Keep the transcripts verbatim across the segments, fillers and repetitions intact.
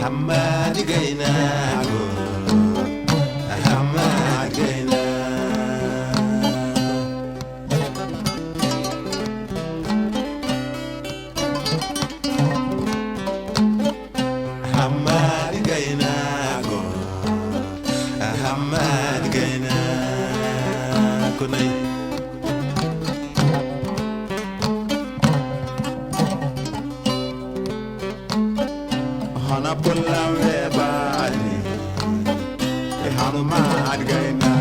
Hammadi Gaynaago, Hammadi Gaynaago. Hammadi Gaynaago, Hammadi Gaynaago nay. Hono pullam weeɓaani e hono Hammadi Gaynaago.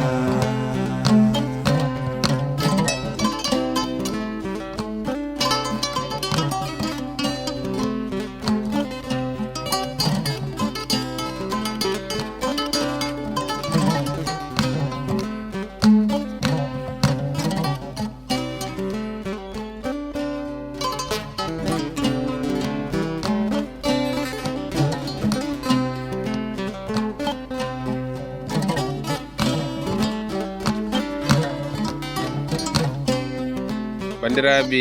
Banndiraaɓe,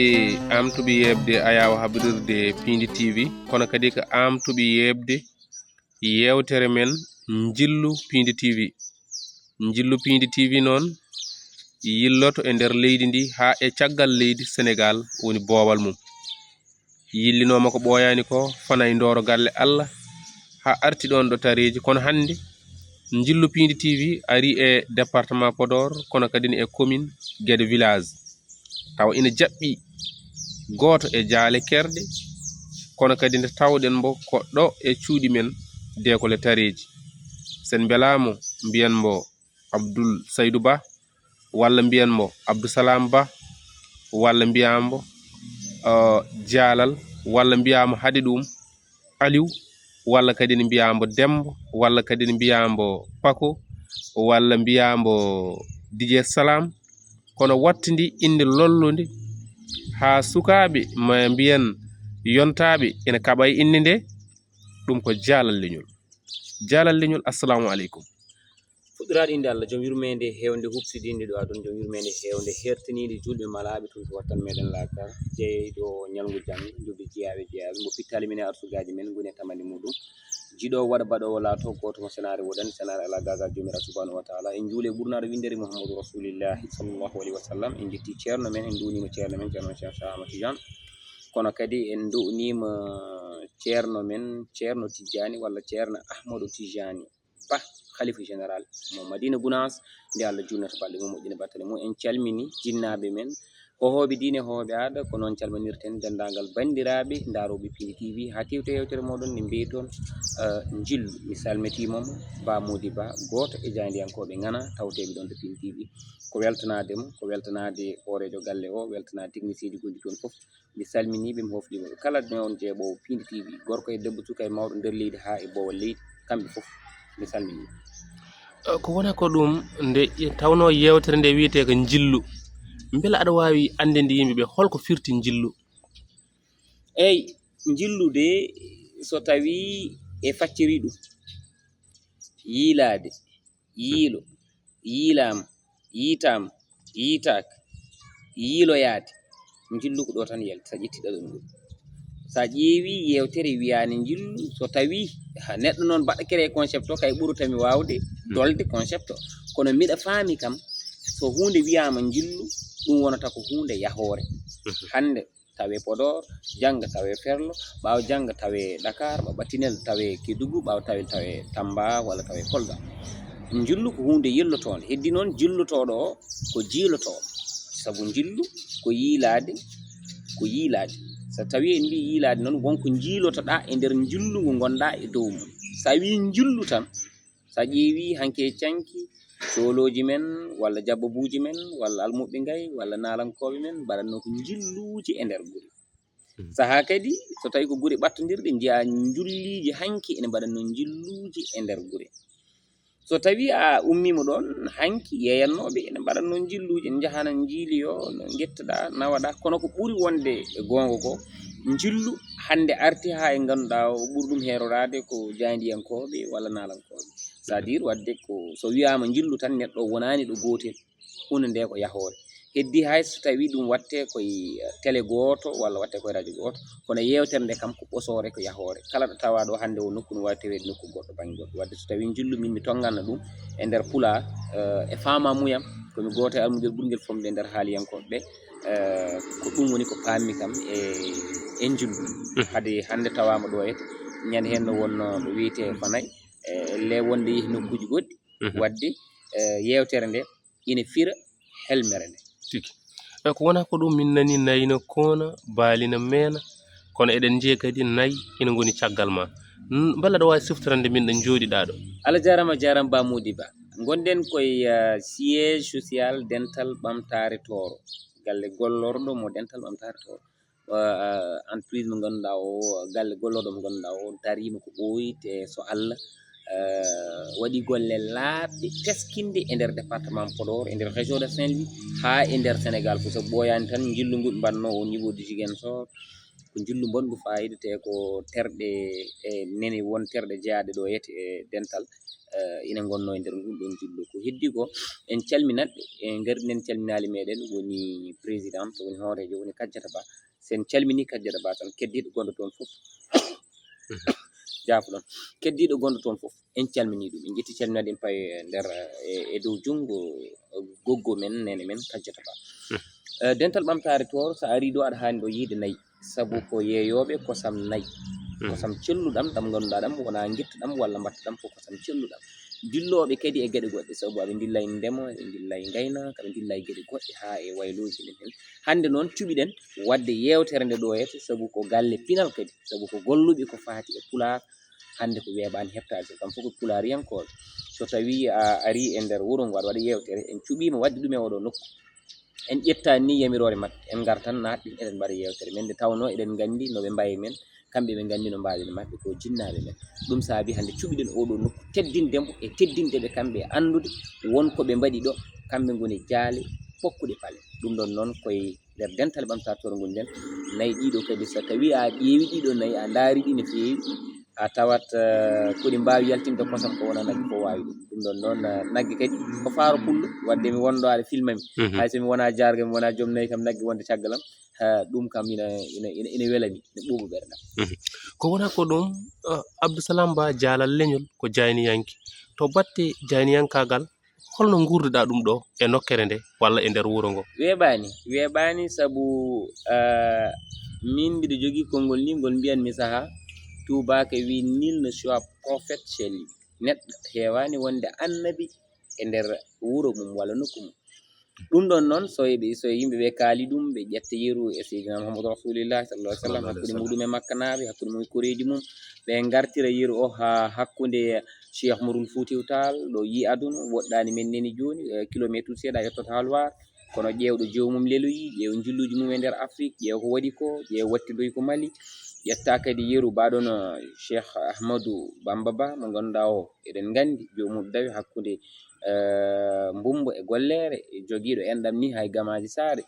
aamtuɓe yeeɓde ayaawo habrirde Piindi T V, kono kadi ko aamtuɓe yeeɓde yeewtere men Njillu Piindi T V. Njillu Piindi T V noon yilloto e nder leydi ndi haa e caggal leydi Senegaal woni boowal mum. Yillinooma ko ɓooyaani ko, fana e ndooro galle Allah, haa arti ɗoon ɗo Tareeji. Kono hannde, Njillu Piindi T V ari e département Podor, kono kadi ne e commune Guédé village. Tawa ina jaɓɓi gooto e jaale kerɗe, kono kadi nde tawɗen mbo ko ɗo e cuuɗi men, dee ko le Tareeji. Sen mbelaama, mbiyen mbo Abdoul Saydou Ba, walla mbiyen mbo Abdou Salam Ba, walla mbiyaa mbo, uh, Jaalal, walla mbiyaa mbo hade ɗum Aliou, walla kadi ne mbiyaa mbo Dembo, walla kadi ne mbiyaa mbo Pako, walla mbiyaa mbo Didier Salam. Kono wattindi innde lollunde haa sukaaɓe ma mbiyen yontaaɓe ina kaɓa e innde nde, ɗum ko Jaalal Leñol. Jaalal Leñol, assalamu aleykum. Fuɗɗoraade innde Allah, jom yurmeende heewnde huɓtidinde ɗo aduna, jom yurmeende heewnde heertiniinde juulɓe malaaɓe tun to wattan meɗen laakara, jeyɗo ñalngu janngo, jogii jiyaaɓe jeyaaɓe, mbo pittaali men e arsugaaji men, ngoni e tamande muɗum. Jiɗo waɗa baɗoowo laato gooto mo senaare woodani, senaare alaa gaaga Joomiraaɗo subhanahu wa taala. En njuule ɓurnaaɗo winndere Muhammadu Rasulillahi sallallahu alaihi wa sallam. En njetti ceerno men, en nduuniima ceerno men, ceerno men Cheikh Ahmad Tidiane. Kono kadi en nduuniima ceerno men, ceerno Tijjaani walla ceerno Ahmadu Tijjaani Ba, khalifa général mo Madina Gunaas, nde Allah junnata balɗe mum, moƴƴina battane mum. En calmini jinnaaɓe men, hohooɓe diine, hohooɓe aada, ko noon calminirten denndaangal banndiraaɓe ndaarooɓe Piindi T V, haa tewte yewtere mooɗon nde mbiyton, eh, Njillu. Mi salmitiima mo, Ba Moodi Ba, gooto e jaayndiyankooɓe Ŋana, tawteeɓe ɗoon to Piindi T V. Ko weltanaade mo, ko weltanaade hooreejo galle o, weltanaade technicien ji gonɗi toon fof. Mi salminii ɓe, mi hofnii ɓe. Kala noon jeeɓoowo Piindi T V, gorko e debbo, suka e mawɗo, nder leydi haa e boowal leydi, kamɓe fof, mi salminii ɓe. Eh, ko wona ko ɗum, nde tawnoo yeewtere nde wiyetee ko Njillu. Mbela aɗa waawi anndinde yimɓe ɓe hol ko firti njillu? Eey, njillu de, so tawii e facciri ɗum, yiilaade, yiilo, yiilaama, yiitaama, yiitaaka, yiiloyaade, njillu ko ɗo tan yalti, so a ƴetti ɗaɗol ngol. So a ƴeewi yeewtere wiyaani njillu, so tawii, ha, neɗɗo noon baɗɗo créé concept o, kay ɓurata mi waawde dolde concept o. Kono miɗa faami kam, so huunde wiyaama njillu, ɗum wonata ko huunde yahoore. Mhm. Hannde, tawe Podor, jannga tawe Ferlo, ɓaawo jannga tawe Dakar, ɓaɓɓa Tinel tawe Kédougou, ɓaawo tawe, tawe Tamba walla tawe Kolda. Njillu ko huunde yillotoonde. Heddi noon jillotooɗo o ko jiilotooɗo. Sabu njillu ko yiilaade, ko yiilaade. So tawii en mbii yiilaade noon, won ko njiilotoɗaa e nder njillu ngu ngonɗaa e dow mum. So a wii njillu tan, so a ƴeewii hanki e canki, soolooji men, walla jabbabuuji men, walla almuɓɓe ngay, walla naalankooɓe men, mbaɗatnoo ko njilluuji e nder gure. Mhm. Sahaa kadi, so tawii ko gure ɓattondirɗe, njiyaa njulliiji hanki ene mbaɗatnoo njilluuji e nder gure. So tawii a ummiima ɗoon, hanki yeeyannooɓe ene mbaɗatnoo njilluuji, ene njahana njiili yo, no njettoɗaa, nawaɗaa, kono ko ɓuri wonde e goonga ko, njillu hannde arti haa e ngannduɗaa o ɓuri ɗum heeroraade ko jaayndiyankooɓe walla naalankooɓe. C'est-à-dire, waɗde ko so wiyaama njillu tan, neɗɗo o wonaani ɗo gootel, huunde nde ko yahoore. Heddi hay so tawi ɗum watte koye télé gooto walla watte koye radio gooto, kono yewtere nde kam ko ɓosoore, ko yahoore. Kala ɗo tawa ɗo hannde o nokku no wawi taweede nokku goɗɗo, bannge goɗɗo. Wadde so tawi njillu min mi tonnganno ɗum e nder pulaar, eh, e faamamuyam, komi gooto e almudel ɓurngel fomde e nder haaliyankooɓe ɓe, eh, ko ɗum woni ko paammi kam e, e njillu. Hade hannde tawaama ɗo e ñande heen no wonno ɗo wiyetee Fanay, e le wonde yehi nokkuuji goɗɗi. Wadde, eh, yewtere nde ina fira helmere nde. Tigi. E ko wona ko ɗum min nani nayi no koona, baali no meena, kono eɗen njiya kadi nayi ina ngoni caggal ma. N-, mbela ɗo waawi siftorande min ɗo njooɗiɗaa ɗo? Allah jaaraama, jaaraama Ba Mody Ba. Ngonɗen koye, eh, siège social Dental Ɓamtaare Tooro, galle gollorɗo mo Dental Ɓamtaare Tooro. Eh, entreprise mo ngannduɗaa o, galle gollorɗo mo ngannduɗaa o dariima ko ɓooyi, te so Allah, eh, waɗi golle laaɓɗe teskinɗe e nder département Podor, e nder région de Saint-Louis, haa e nder Sénégal fof. Sabu ɓooyaani tan njillu ngu ɓe mbaɗnoo au niveau de Ziguinchor, ko njillu mbonngu faayiida, te ko terɗe e nene won terɗe jeyaaɗe ɗo yete e dental, eh, ina ngonnoo e nder ngun ɗon njillu. Ko heddi ko, en calminat ɓe, en ngardi en calminaali meɗen, woni président, woni hooreejo, woni Kajjata Ba. So en calminii Kajjata Ba tan, keddiiɗo gonɗo toon fof, jaafoɗon, keddiiɗo gonɗo toon fof, en calminii ɗum, en ƴetti calminaade, en payi e nder, e, e dow junngo goggo men, neene men, Kajjata Ba. Eh, Dental Ɓamtaare Tooro, so a arii ɗo, aɗa haani ɗo yiyde nayi, sabu ko yeeyooɓe kosam nayi. Kosam celluɗam, ɗam ngannduɗaa ɗam, wonaa ngitta ɗam walla mbatta ɗam, ko kosam celluɗam. Dillooɓe kadi e geɗe goɗɗe, sabu aɓe ndilla e ndema, aɓe ndilla e ngaynaaka, aɓe ndilla e geɗe goɗɗe, haa e waylooji ɗen heen. Hannde noon, cuɓiɗen waɗde yeewtere nde ɗo yete, sabu ko galle pinal kadi, sabu ko golluɓe ko faati e Pulaar, hannde ko weeɓaani heɓtaade, sabu kam fof ko Pulaariyankooɓe. So tawii a arii e nder wuro ngo, aɗa waɗa yeewtere, en cuɓiima waɗde ɗum e oɗo nokku. En ƴettaani ni yamiroore maɓɓe, en ngartan naatɗen, eɗen mbaɗa yeewtere men, nde tawnoo eɗen nganndi no ɓe mbayi men, kamɓe ɓe nganndi no mbaawi maɓɓe, ko jinnaaɓe men. Ɗum saabi hannde cuɓiɗen oɗo nokku, teddinde mo e teddinde ɓe kamɓe e anndude won ko ɓe mbaɗi ɗo, kamɓe ngoni jaale pokkuɗe pale. Ɗum ɗon noon koye nder Dental Ɓamtaare Tooro ngonɗen, nayi ɗiɗo kadi, so tawii a ƴeewi ɗiɗo nayi, a ndaari ɗi no feewi, a tawat, eh, ko ɗi mbaawi yaltinde kosam ko wona nagge fof waawi ɗum. Ɗum ɗon noon, eh, nagge kadi ko faaro pullo, wadde mi wonɗo aɗa filma mi. Hay so mi wonaa jaarga, mi wonaa joom nayi kam, nagge wonde caggal am, ha, ɗum kam ina, ina, ina, ina welani, ina ɓuuɓa ɓernde am. Ko wona ko ɗum, eh, Abdou Salam Ba Jaalal Leñol ko jayniyanke. To batte jayniyankaagal, holno nguurduɗaa ɗum ɗo e nokkere nde walla e nder wuro ngo? Weeɓaani, weeɓaani sabu, eh, min mbiɗo jogii konngol ni ngol mbiyanmi sahaa, tuubaake wi: "Nul ne soit prophète chez lui." Neɗɗo heewaani wonde annabi e nder wuro mum walla nokku mum. Ɗum ɗon noon, so e ɓe, so e yimɓe ɓe kaali ɗum, ɓe ƴetta yeru e Seydina Muhammadu Rasulillah sallallahu alaihi wasallam, hakkunde muɗum e Makkanaaɓe, hakkunde mum e koreeji mum, ɓe ngartira yeru o haa hakkunde Cheikh Umarul Fuutiyu Taal, ɗo yi aduna, woɗɗaani men neni jooni, eh, kilomeetuuji seeɗa a yettoto haa Loire, kono ƴeew ɗo joomum leloyi, ƴeew njilluuji mum e nder Afrik, ƴeew ko waɗi ko, ƴeew wattidoyi ko Mali, ƴetta kadi yeru mbaɗono Cheikh Ahmadou Bamba Ba, mo ngannduɗaa o, eɗen nganndi joomum dawi hakkunde, eh, Mbumbo e Golleere, jogiiɗo enɗam ni hay Gamaaji Saare.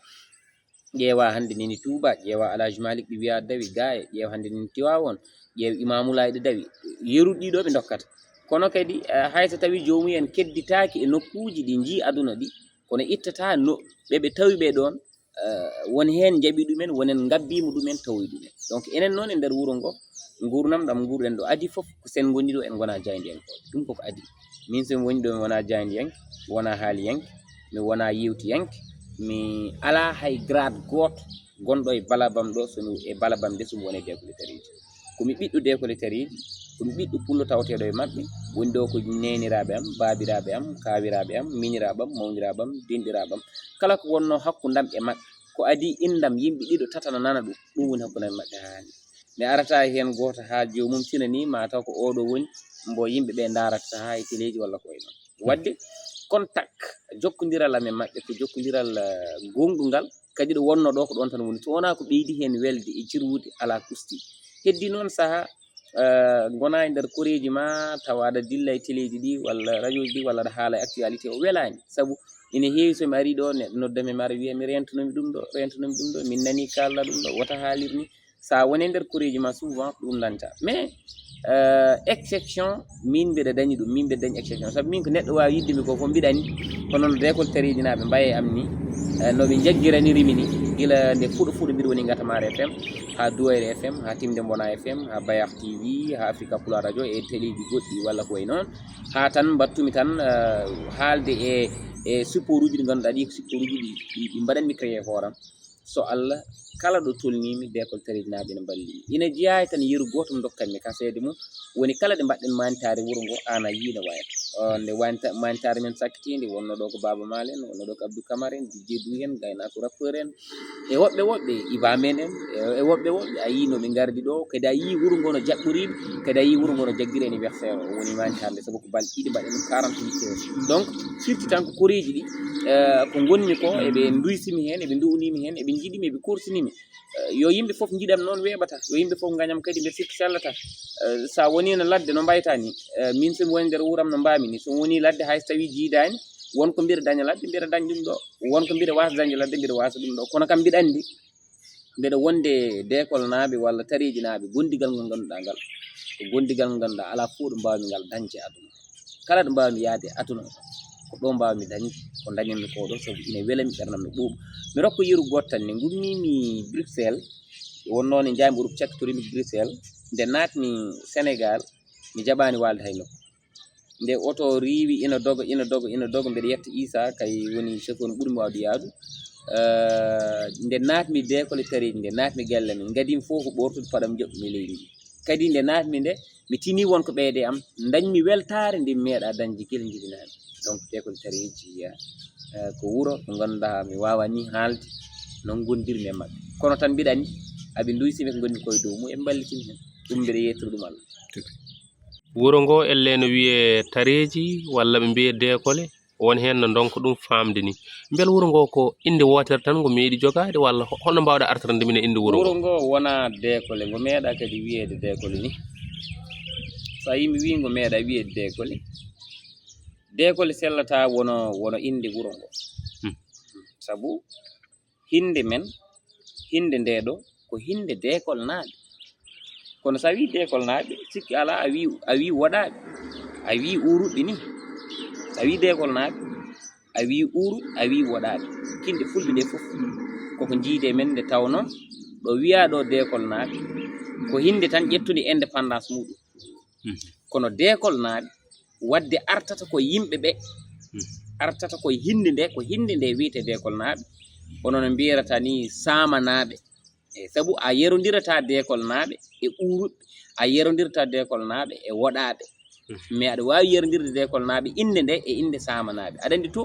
Ƴeewa hannde nini Touba, ƴeewa Alhaji Malick ɗi wiya dawi, Gaaya, ƴeew hannde nini Tiwaawoon, ƴeew Imaamu Laay ɗi dawi. Yeru ɗiɗo ɓe ndokkata. Kono kadi, eh, hay so tawii joomumen kedditaaki e nokkuuji ɗi njii aduna ɗi, kono ittata no ɓe, ɓe tawi ɓe ɗoon, eh, won heen njaɓi ɗumen, won heen ngabbiima ɗumen, tawoyi ɗumen. Donc, enen noon e nder wuro ngo, nguurndam ɗam nguurɗen ɗo adii fof, ko sen ngoni ɗo, en ngonaa jaayndiyankooɓe. Ɗum koko adii. Min, so mi woni ɗo, mi wonaa jaayndiyanke, mi wonaa haaliyanke, mi wonaa yewtiyanke, mi alaa hay grade gooto gonɗo e balabam ɗo, so mi, e balabam nde, so mi woni e décolleterie ji. Ko mi ɓiɗɗo décolleterie ji, ko mi ɓiɗɗo pullo tawateeɗo e maɓɓe, woni ɗo ko neeniraaɓe am, baabiraaɓe am, kaawiraaɓe am, miñiraaɓe am, mawniraaɓe am, denɗiraaɓe am. Kala ko wonnoo hakkundam e maɓɓe, ko adii inndam yimɓe ɗiɗo, tata na nana ɗum, ɗum woni hakkundam e maɓɓe haa hannde. Mi arata heen gooto haa joomum tinani ma taw ko oɗo woni mbo yimɓe ɓe ndaarata haa e teleeji walla ko wayi noon. Waɗde contact, jokkondiral am e maɓɓe ko jokkondiral, eh, gonɗungal, kadi ɗo wonno ɗo ko ɗoon tan woni. So wonaa ko ɓeydi heen welde e jirwude, alaa ko usti. Heddi noon sahaa, eh, ngonaa e nder koreeji ma, tawa aɗa dilla e teleeji ɗi walla rajooji ɗi walla aɗa haala e actualité o welaani. Sabu ina heewi so mi arii ɗo, neɗɗo nodda mi, mi ara wiya mi reentonomi ɗum ɗo, reentonomi ɗum ɗo, min nanii kaalɗa ɗum ɗo, wota haalir ni. So a woni nder koreeji ma, souvent ɗum dañta. Mais euh, exception, min mbiɗa dañi ɗum, min mbiɗa dañi exception. Sabu min ko neɗɗo waawi yidde mi ko fof mbiɗani. Kono no décolleté reedinaaɓe mbaye am ni, eh, no ɓe njaggiraniri mi ni, gila nde fuɗo fuɗo mbiɗa woni Ngatamar F M, haa Duwayre F M, haa Timde Mbona F M, haa Bayar T V, haa Africa Pulaar Radio e teleeji goɗɗi walla ko wayi noon. Haa tan mbaɗtumi tan eh, haalde e e support uji ɗi ngannduɗaa ɗi ko support uji ɗi ɗi- ɗi mbaɗanmi créé hooram. So Allah, kala ɗo tolnimi décolleté reedinaaɓe ene mballi. Ina jeyaa tan yeru gooto mo ndokkanmi ka seede mum, woni kala ɗe mbaɗɗen mantaare wuro ngo, aan a yii no wayata. Nde mantaare men sakkitiinde wonno ɗo ko Baaba Maal en, wonno ɗo ko Abdou Camara en, Dj Dou en, Gaynako Rappeur en, e woɓɓe woɓɓe, Iba Men en, e woɓɓe woɓɓe a yii no ɓe ngardi ɗo, kadi a yii wuro ngo no jaɓɓoriɓe, kadi a yii wuro ngo no jaggira anniversaire o, woni mantaare nde, sabu ko balɗe ɗiɗi mbaɗen ɗum quarante-huit heures. Donc firti tan ko koreeji ɗi eh, ko ngonmi ko eɓe nduysimi heen, eɓe nduwnimi heen, eɓe njiɗimi, eɓe korsinimi. Eh, yo yimɓe fof njiɗam noon weeɓata, yo yimɓe fof ngañam kadi mbeɗa sikki sellata. Eh, so a wonino ladde no mbayta ni, eh, min somi woni nder wuuram no mbami ni, somi woni ladde hay so tawi jiidani, won ko mbiɗa daña ladde, mbiɗa dañ ɗum ɗo, won ko mbiɗa wasa dañde ladde, mbiɗa wasa ɗum ɗo, kono kam mbiɗa andi mbeɗa wonde décollenaaɓe walla tareejinaaɓe gondigal ngal ngannduɗaa ngal, ko gondigal ngal ngannduɗaa alaa fof ɗo mbaawmi ngal dañde aduna. Kala ɗo mbaawmi yaade aduna, ko ɗo mbaawmi dañde ko dañanmi ko ɗo, sabu ina welami, ɓernam no ɓuuɓa. Mi rokka yeru gooto tan, nde ngummimi Bruxelles, wonnoo ne njaami Europe cakkitorimi Bruxelles, nde naatmi Sénégal, mi jaɓaani waalde hay nokku. Nde oto riiwi ina doga, ina doga, ina doga, mbeɗa yetta Isa kay woni chauffeur mo ɓurmi waawde yaadu. Eh, nde naatmi décolleté reedi, nde naatmi galle amen, ngadimi fof ko ɓortude paɗam joɓmi leydi ndi. Kadi nde naatmi nde, mi tini won ko ɓeyde am, dañmi weltaare nde mi meeɗa dañde gila jibinaami. Donc décolleté reedi, eh, ko wuro ko ngannduɗaa mi waawani haalde no ngondirmi e maɓɓe. Kono tan mbiɗa anndi aɓe nduysimi ko ngonmi koye dow mum, eɓe mballitimi heen. Ɗum mbiɗa yettira ɗum Allah. Wuro ngo elle no wiyee Tareeji walla ɓe mbiyee Deekole, won heen no ndonka ɗum faamde ni. Mbela wuro ngo ko innde wootere tan ngo meeɗi jogaade walla ho- holno mbaawɗa artirande min e innde wuro ngo? Wuro ngo wonaa Deekole, ngo meeɗaa kadi wiyeede Deekole ni. So a yii mi wii ngo meeɗaa wiyeede Deekole, Deekole sellataa wono wono innde wuro ngo. Hmm. Sabu hinnde men, hinnde ndee ɗo ko hinnde deekolnaaɓe. Kono so a wii deekolnaaɓe, sikki alaa a wii a wii woɗaaɓe, a wii uuruɓe ni. So a wii deekolnaaɓe, a wii uuruɓe, a wii woɗaaɓe. Kinɗe fulɓe ɗee fof koko njiidi e men nde tawnoo ɗo wiyaa ɗo deekolnaaɓe ko hinnde tan ƴettunde indépendance muuɗum. Mhm. Kono deekolnaaɓe waɗde artata ko yimɓe ɓe, mhm, artata ko hinnde nde, ko hinnde nde wiyetee deekolnaaɓe, kono no mbiyirata ni saamanaaɓe. E sabu a yerondirata deekolnaaɓe e uuruɓe, a yerondirata deekolnaaɓe e woɗaaɓe. Mhm. Mais aɗa waawi yerondirde deekolnaaɓe innde nde e innde saamanaaɓe. Aɗa anndi to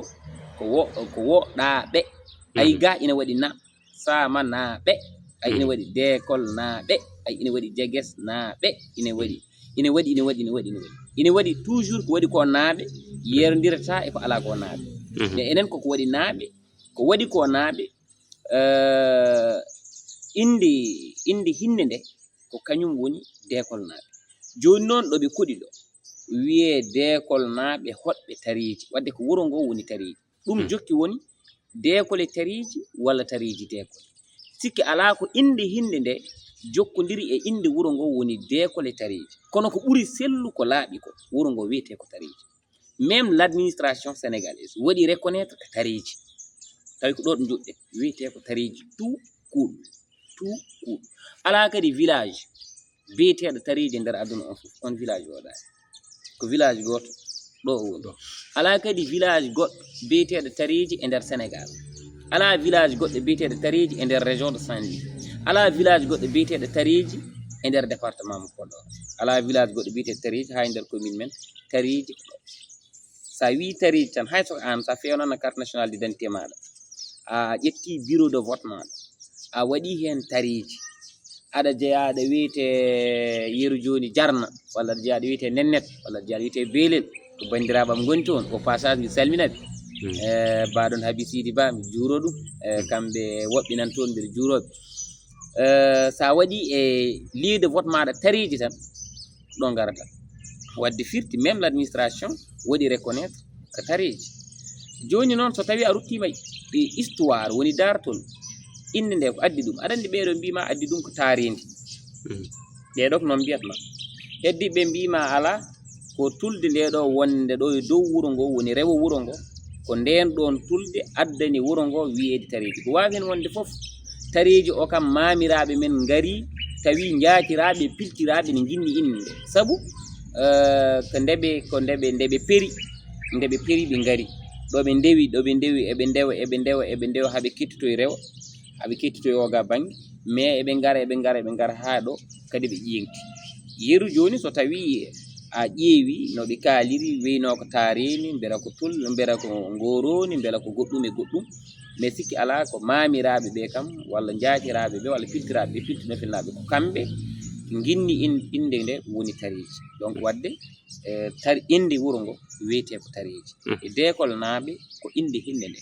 ko wo ko woɗaaɓe. Ay, mhm, ga ina waɗi na. Saamanaaɓe, ay, ina, mhm, waɗi deekolnaaɓe, ay, ina waɗi jegesnaaɓe, ina waɗi, ina waɗi, ina waɗi, ina waɗi, ina waɗi. Ina waɗi toujours ko waɗi ko naaɓe, yerondirata e ko alaa ko naaɓe. Mhm. Mais enen koko waɗi naaɓe, ko waɗi ko naaɓe, eh, innde, innde hinnde nde ko kañum woni deekolnaaɓe. Jooni noon ɗo ɓe koɗi ɗo, wiyee deekolnaaɓe hoɗɓe Tareeji, waɗde ko wuro ngo woni Tareeji. Ɗum, hmm, jokki woni deekole Tareeji walla Tareeji deekole. Sikki alaa ko innde hinnde nde jokkondiri e innde wuro ngo woni deekole Tareeji. Kono ko ɓuri sellu ko laaɓi ko, wuro ngo wiyetee ko Tareeji. Même l'administration sénégalaise waɗi reconnaître ko Tareeji. Tawi ko ɗo ɗo njoɗɗen, wiyetee ko Tareeji tout court, tout court. Alaa kadi village biyeteeɗo Tareeji e nder aduna on fof, on village woɗaani. Ko village gooto ɗo o woni. Alaa kadi village goɗɗo biyeteeɗo Tareeji e nder Sénégal. Alaa village goɗɗo biyeteeɗo Tareeji e nder région de Saint-Louis. Alaa village goɗɗo biyeteeɗo Tareeji e nder département mo Podor. Alaa village goɗɗo biyeteeɗo Tareeji haa e nder commune men, Tareeji ko ɗo. So a wii Tareeji tan, hay so ko aan, so a feewnano carte nationale d'identité maaɗa, a ƴetti bureau de vote maaɗa, a waɗi heen Tareeji, aɗa jeyaa ɗo wiyetee yeru jooni Jarna, walla aɗa jeyaa ɗo wiyetee Nennet, walla aɗa jeyaa ɗo wiyetee Beelel, ko banndiraaɓe am ngoni toon. Au passage, mi salmina ɓe. Hmm. E mbaɗon Habi Sidi Ba, mi juuro ɗum. E, hmm, kamɓe woɓɓe nan toon, mbiɗa juuro ɓe. E, so a waɗi e lieu de vote maaɗa Tareeji tan, ɗo ngarata. Waɗde firti, même l'administration waɗi reconnaître ko Tareeji. Jooni noon, so tawii a ruttiima e histoire, woni daartol, Innde nde ko addi ɗum. Aɗa anndi ɓeeɗo mbiima addi ɗum ko taareendi. Ɓeeɗo ko noon mbiyatma. Heddiiɓe mbiima alaa, ko tulde nde ɗo wonde ɗo e dow wuro ngo woni rewo wuro ngo. Ko ndeen ɗoon tulde addani wuro ngo wiyeede Tareeji. Ko waawi heen wonde fof, Tareeji o kam maamiraaɓe men ngari, tawi njaatiraaɓe, piltiraaɓe ne nginni innde. Sabu, eh, ko nde ɓe, ko nde ɓe, nde ɓe peri, nde ɓe peri ɓe ngari. Ɗo ɓe ndewi, ɗo ɓe ndewi, eɓe ndewa, eɓe ndewa, eɓe ndewa, haa ɓe kettotoyi rewo, haa ɓe kettotoyi oga bannge. Mais eɓe ngara, eɓe ngara, eɓe ngara haa ɗo kadi ɓe ƴeeŋti. Yeru jooni so tawi a ƴeewi no ɓe kaaliri, weyno ko taareeni, mbela ko tul, mbela ko ngoroni, mbela ko goɗɗum e goɗɗum. Mais sikki alaa ko maamiraaɓe ɓe kam, walla njaatiraaɓe ɓe, walla piltiraaɓe ɓe, piltino filnaaɓe, ko kamɓe nginni in-, innde nde woni Tareeji. Donc waɗde, eh, tar-, innde wuro ngo wiyetee ko Tareeji. Mhm. E Deekolnaaɓe ko innde hinnde nde.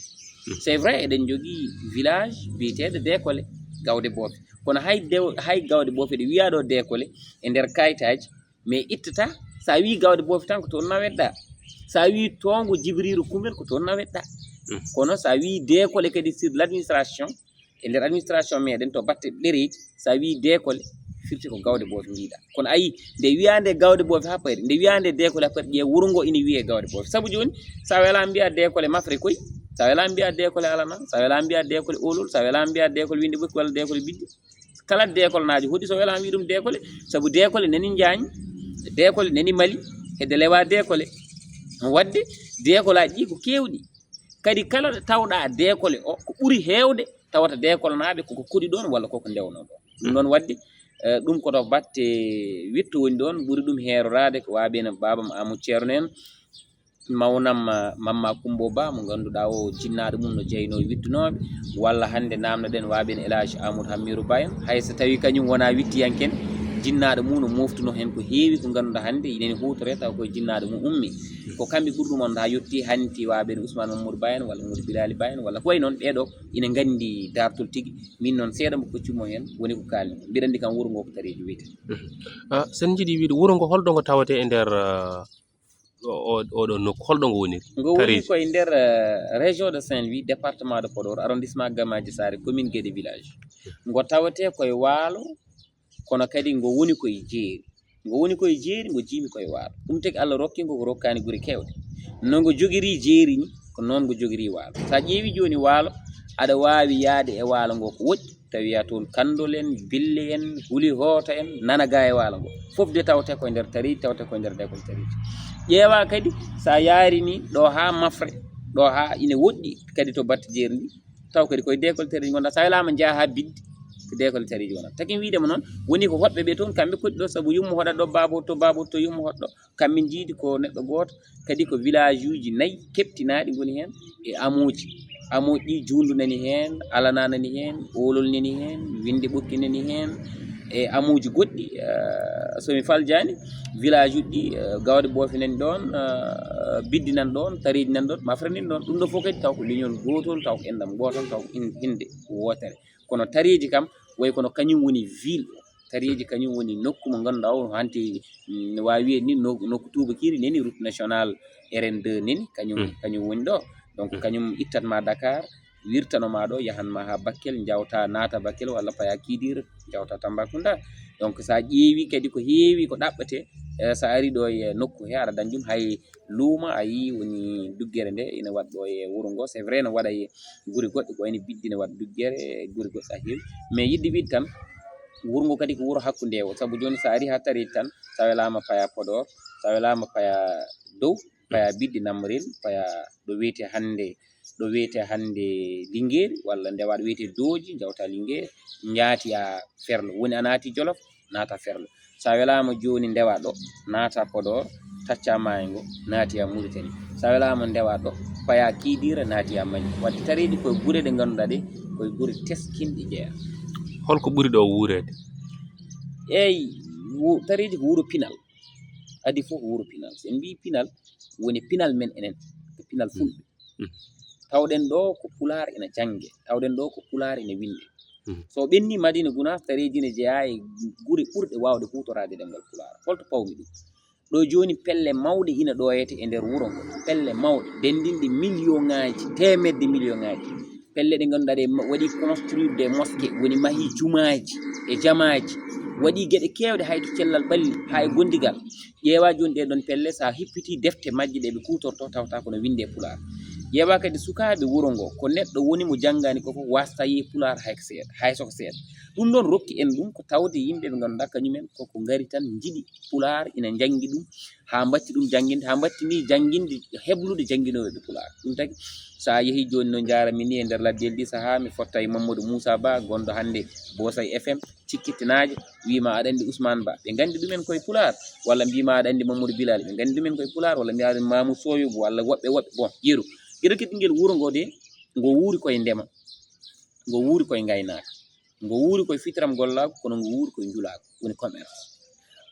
Mhm. C'est vrai, eɗen njogii village biyeteeɗo Deekole, Gawde Boofe. Kono hay dew-, hay Gawde Boofe ɗo wiyaa ɗo Deekole e nder kayitaaji, mais ittata, so a wii Gawde Boofe tan ko toon nawetɗaa. So a wii Toongo Jibriiru Kumel ko toon nawetɗaa. Mhm. Kono so a wii Deekole kadi sur l'administration, e nder administration meɗen to batte ɗereeji, so a wii Deekole, firti ko Gawde Boofe mbiɗa. Kono ayi, nde wiyaa nde Gawde Boofe haa payri, nde wiyaa nde Deekole haa payri, ƴeew wuro ngo ina wiyee Gawde Boofe. Sabu jooni, so a welaa mbiyaa Deekole Mafre koy, so a welaa mbiyaa Deekole Alana, so a welaa mbiyaa Deekole Olol, so a welaa mbiyaa Deekole Winnde Ɓokki walla Deekole Biddi. Kala Deekolnaajo hoɗi so welaa wii ɗum Deekole, sabu Deekole nani Njaañ, Deekole nani Mali, hedde lewaa Deekole. Waɗde Deekolaaji ɗi ko keewɗi. Kadi kala ɗo tawɗaa Deekole o, ko ɓuri heewde tawata Deekolnaaɓe koko koɗi ɗoon walla koko ndewnoo ɗoon. Ɗum noon waɗde, eh, ɗum ko to batte witto woni ɗoon, ɓuri ɗum heeroraade ko waawi no baabam Amadou Ceerno en, mawnam, eh, Mamma Kummbo Ba, mo ngannduɗaa o jinnaaɗo mum no jeynoo wittunooɓe, walla hannde naamnoɗen waawi no El Hadj Amadou Hammirou Ba en, hay so tawii kañum wonaa wittiyanke en, jinnaaɗo mum no mooftunoo heen ko heewi ko ngannduɗaa hannde ina huutoree taw koye jinnaaɗo mum ummi. Ko kamɓe ɓuri ɗum on haa yettii hanti waawi no Ousmane Mamadou Ba en walla Mamadou Bilali Ba en walla ko wayi noon, ɓeeɗo ina nganndi daartol tigi. Min noon seeɗa mo koccumi heen woni ko kaalmi. Mbiɗa anndi kam wuro ngo ko Tareeji wiyetee. Mhm. Ah, so en njiɗii wiyde wuro ngo, holɗo ngo tawetee e nder, ah, o, o, oɗo nokku, holɗo ngo woniri? Ngo woni Tareeji ko e nder, eh, région de Saint-Louis, département de Podor, arrondissement Gamadioussary, commune Guédé village. Ngo tawetee ko e waalo, kono kadi ngo woni ko e jeeri. Ngo woni ko e jeeri, ngo jiimi ko e waalo. Ɗum tagi Allah rokki ngo ko rokkaani gure keewɗe. No ngo jogiri jeeri ni, ko noon ngo jogiri waalo. So a ƴeewi jooni waalo, aɗa waawi yahde e waalo ngo ko woɗɗi, tawi a toon Kandol en, Bille en, Huli Hoota en, nana gaa e waalo ngo. Fof de tawte ko e nder Tareeji, tawte ko e nder Deekol Tareeji. Ƴeewa kadi, so a yaari ni ɗo haa Mafre, ɗo haa ina woɗɗi kadi to batte jeeri ndi, taw kadi koye Deekol Tareeji ngonɗaa. So a welaama njaha haa Biddi, ko Deekol Tareeji wonata. Takin wiide mo noon, woni ko hoɗɓe ɓe toon, kamɓe koɗi ɗo, sabu yumma hoɗat ɗo, baabo to, baabo to, yumma hoɗ ɗo. Kamɓe njiidi ko neɗɗo gooto, kadi ko village uji nayi keɓtinaaɗi ngoni heen e amooji. Amooji ɗi, Juundu nani heen, Alana nani heen, Oolol nani heen, Winnde Ɓokki nani heen, e amooji goɗɗi. Eh, so mi faljaani, village uji ɗi, eh, Gawde Boofe nani ɗoon, eh, Biddi nan ɗoon, Tareeji nan ɗoon, Mafre nani ɗoon. Ɗum ɗo fof kadi taw ko leñol gootol, taw ko enɗam gootol, taw ko in-, innde wootere. Kono Tareeji kam, way kono kañum woni ville o. Tareeji kañum woni nokku mo ngannduɗaa o, hanti, mm, no waawi wiyde ni, no-, nokku tuubakiiri nani, route nationale R N deux nani, kañum, Mm. kañum woni ɗo. Donc, Mm. kañum ittat ma Dakar, wirtano ma ɗo, yahan ma haa Bakel, njawta, naata Bakel walla paya Kidira, njawta Tambacounda. Donc, so a ƴeewi kadi ko heewi ko ɗaɓɓete, eh, so a ari ɗo e nokku he, aɗa dañ ɗum hay luuma, a yii woni duggere nde ina waɗa ɗo e wuro ngo. C'est vrai, no waɗa e gure goɗɗe, ko wayno Biddi ne waɗa duggere, e gure goɗɗe a heewi. Mais yiɗde wiide tan, wuro ngo kadi ko wuro hakkunde o, sabu jooni so a ari haa Tareeji tan, so a welaama paya Podor, so a welaama paya dow, paya Biddi Namrel, paya ɗo wiyetee hannde, ɗo wiyetee hannde Lingeeri, walla ndewa ɗo wiyetee Dooji, njawta Lingeeri, njaati a Ferlo. Woni a naati Jolof, naata Ferlo. So a welaama jooni ndewa ɗo, naata Podor, tacca maayo ngo, naati a Muritani. So a welaama ndewa ɗo, paya Kidira, naati a Mali. Waɗde Tareeji koye gure ɗe ngannduɗaa ɗe, koye gure teskinɗe jeyaa. Holko ɓuri ɗo wuureede? Eey, wu-, Tareeji ko wuro pinal. Adii fof ko wuro pinal. So en mbii pinal, woni pinal men enen, ko pinal Mm. fulɓe. Mm. Tawɗen ɗo ko Pulaar ina jannge, tawɗen ɗo ko Pulaar ina winnde. Mm. So ɓenni Madina Gunaas, Tareeji ne jeyaa e gure ɓurɗe waawde huutoraade ɗemngal Pulaar. Holto pawmi ɗum? Ɗo jooni pelle mawɗe ina ɗooyete e nder wuro ngo, pelle mawɗe, denndinɗe miliyoŋaaji, teemedde miliyoŋaaji. pelle ɗe ngannduɗaa ɗe waɗi construire des mosquées, woni mahi jumaaji e jamaaji, waɗi geɗe keewɗe hay to cellal ɓalli haa e gondigal. Ƴeewa jooni ɗee ɗoon pelle, so a hippiti defte majje ɗe ɓe kuutorto, tawta kono winde e pulaar. Ƴeewa kadi sukaaɓe wuro ngo, ko neɗɗo woni mo janngaani koko waasta yii pulaar hay ko seeɗa, hay soko seeɗa. Ɗum ɗoon rokki en ɗum ko tawde yimɓe ɓe ngannduɗaa kañumen koko ngari tan njiɗi pulaar, ina njanngi ɗum haa mbatti ɗum jannginde, haa mbatti ni jannginde, heblude jannginooɓe ɓe pulaar. Ɗum tagi so a yehi jooni no njaarami ni e nder ladde eldi sahaa, mi fotta e Mamadou Moussa Ba gonɗo hannde Bosay F M, cikkittinaajo, wiima aɗa anndi Ousmane Ba, ɓe nganndi ɗumen koye pulaar, walla mbiima aɗa anndi Mamadou Bilal, ɓe nganndi ɗumen koye pulaar, walla mbiya aɗa anndi Mamou Soyobu, walla woɓɓe woɓɓe. Bon, yeru geɗo keɗingel wuro ngo de, ngo wuuri koye ndema, ngo wuuri koye ngaynaaka, ngo wuuri koye fitiram gollaagu, kono ngo wuuri koye njulaagu, woni commerce.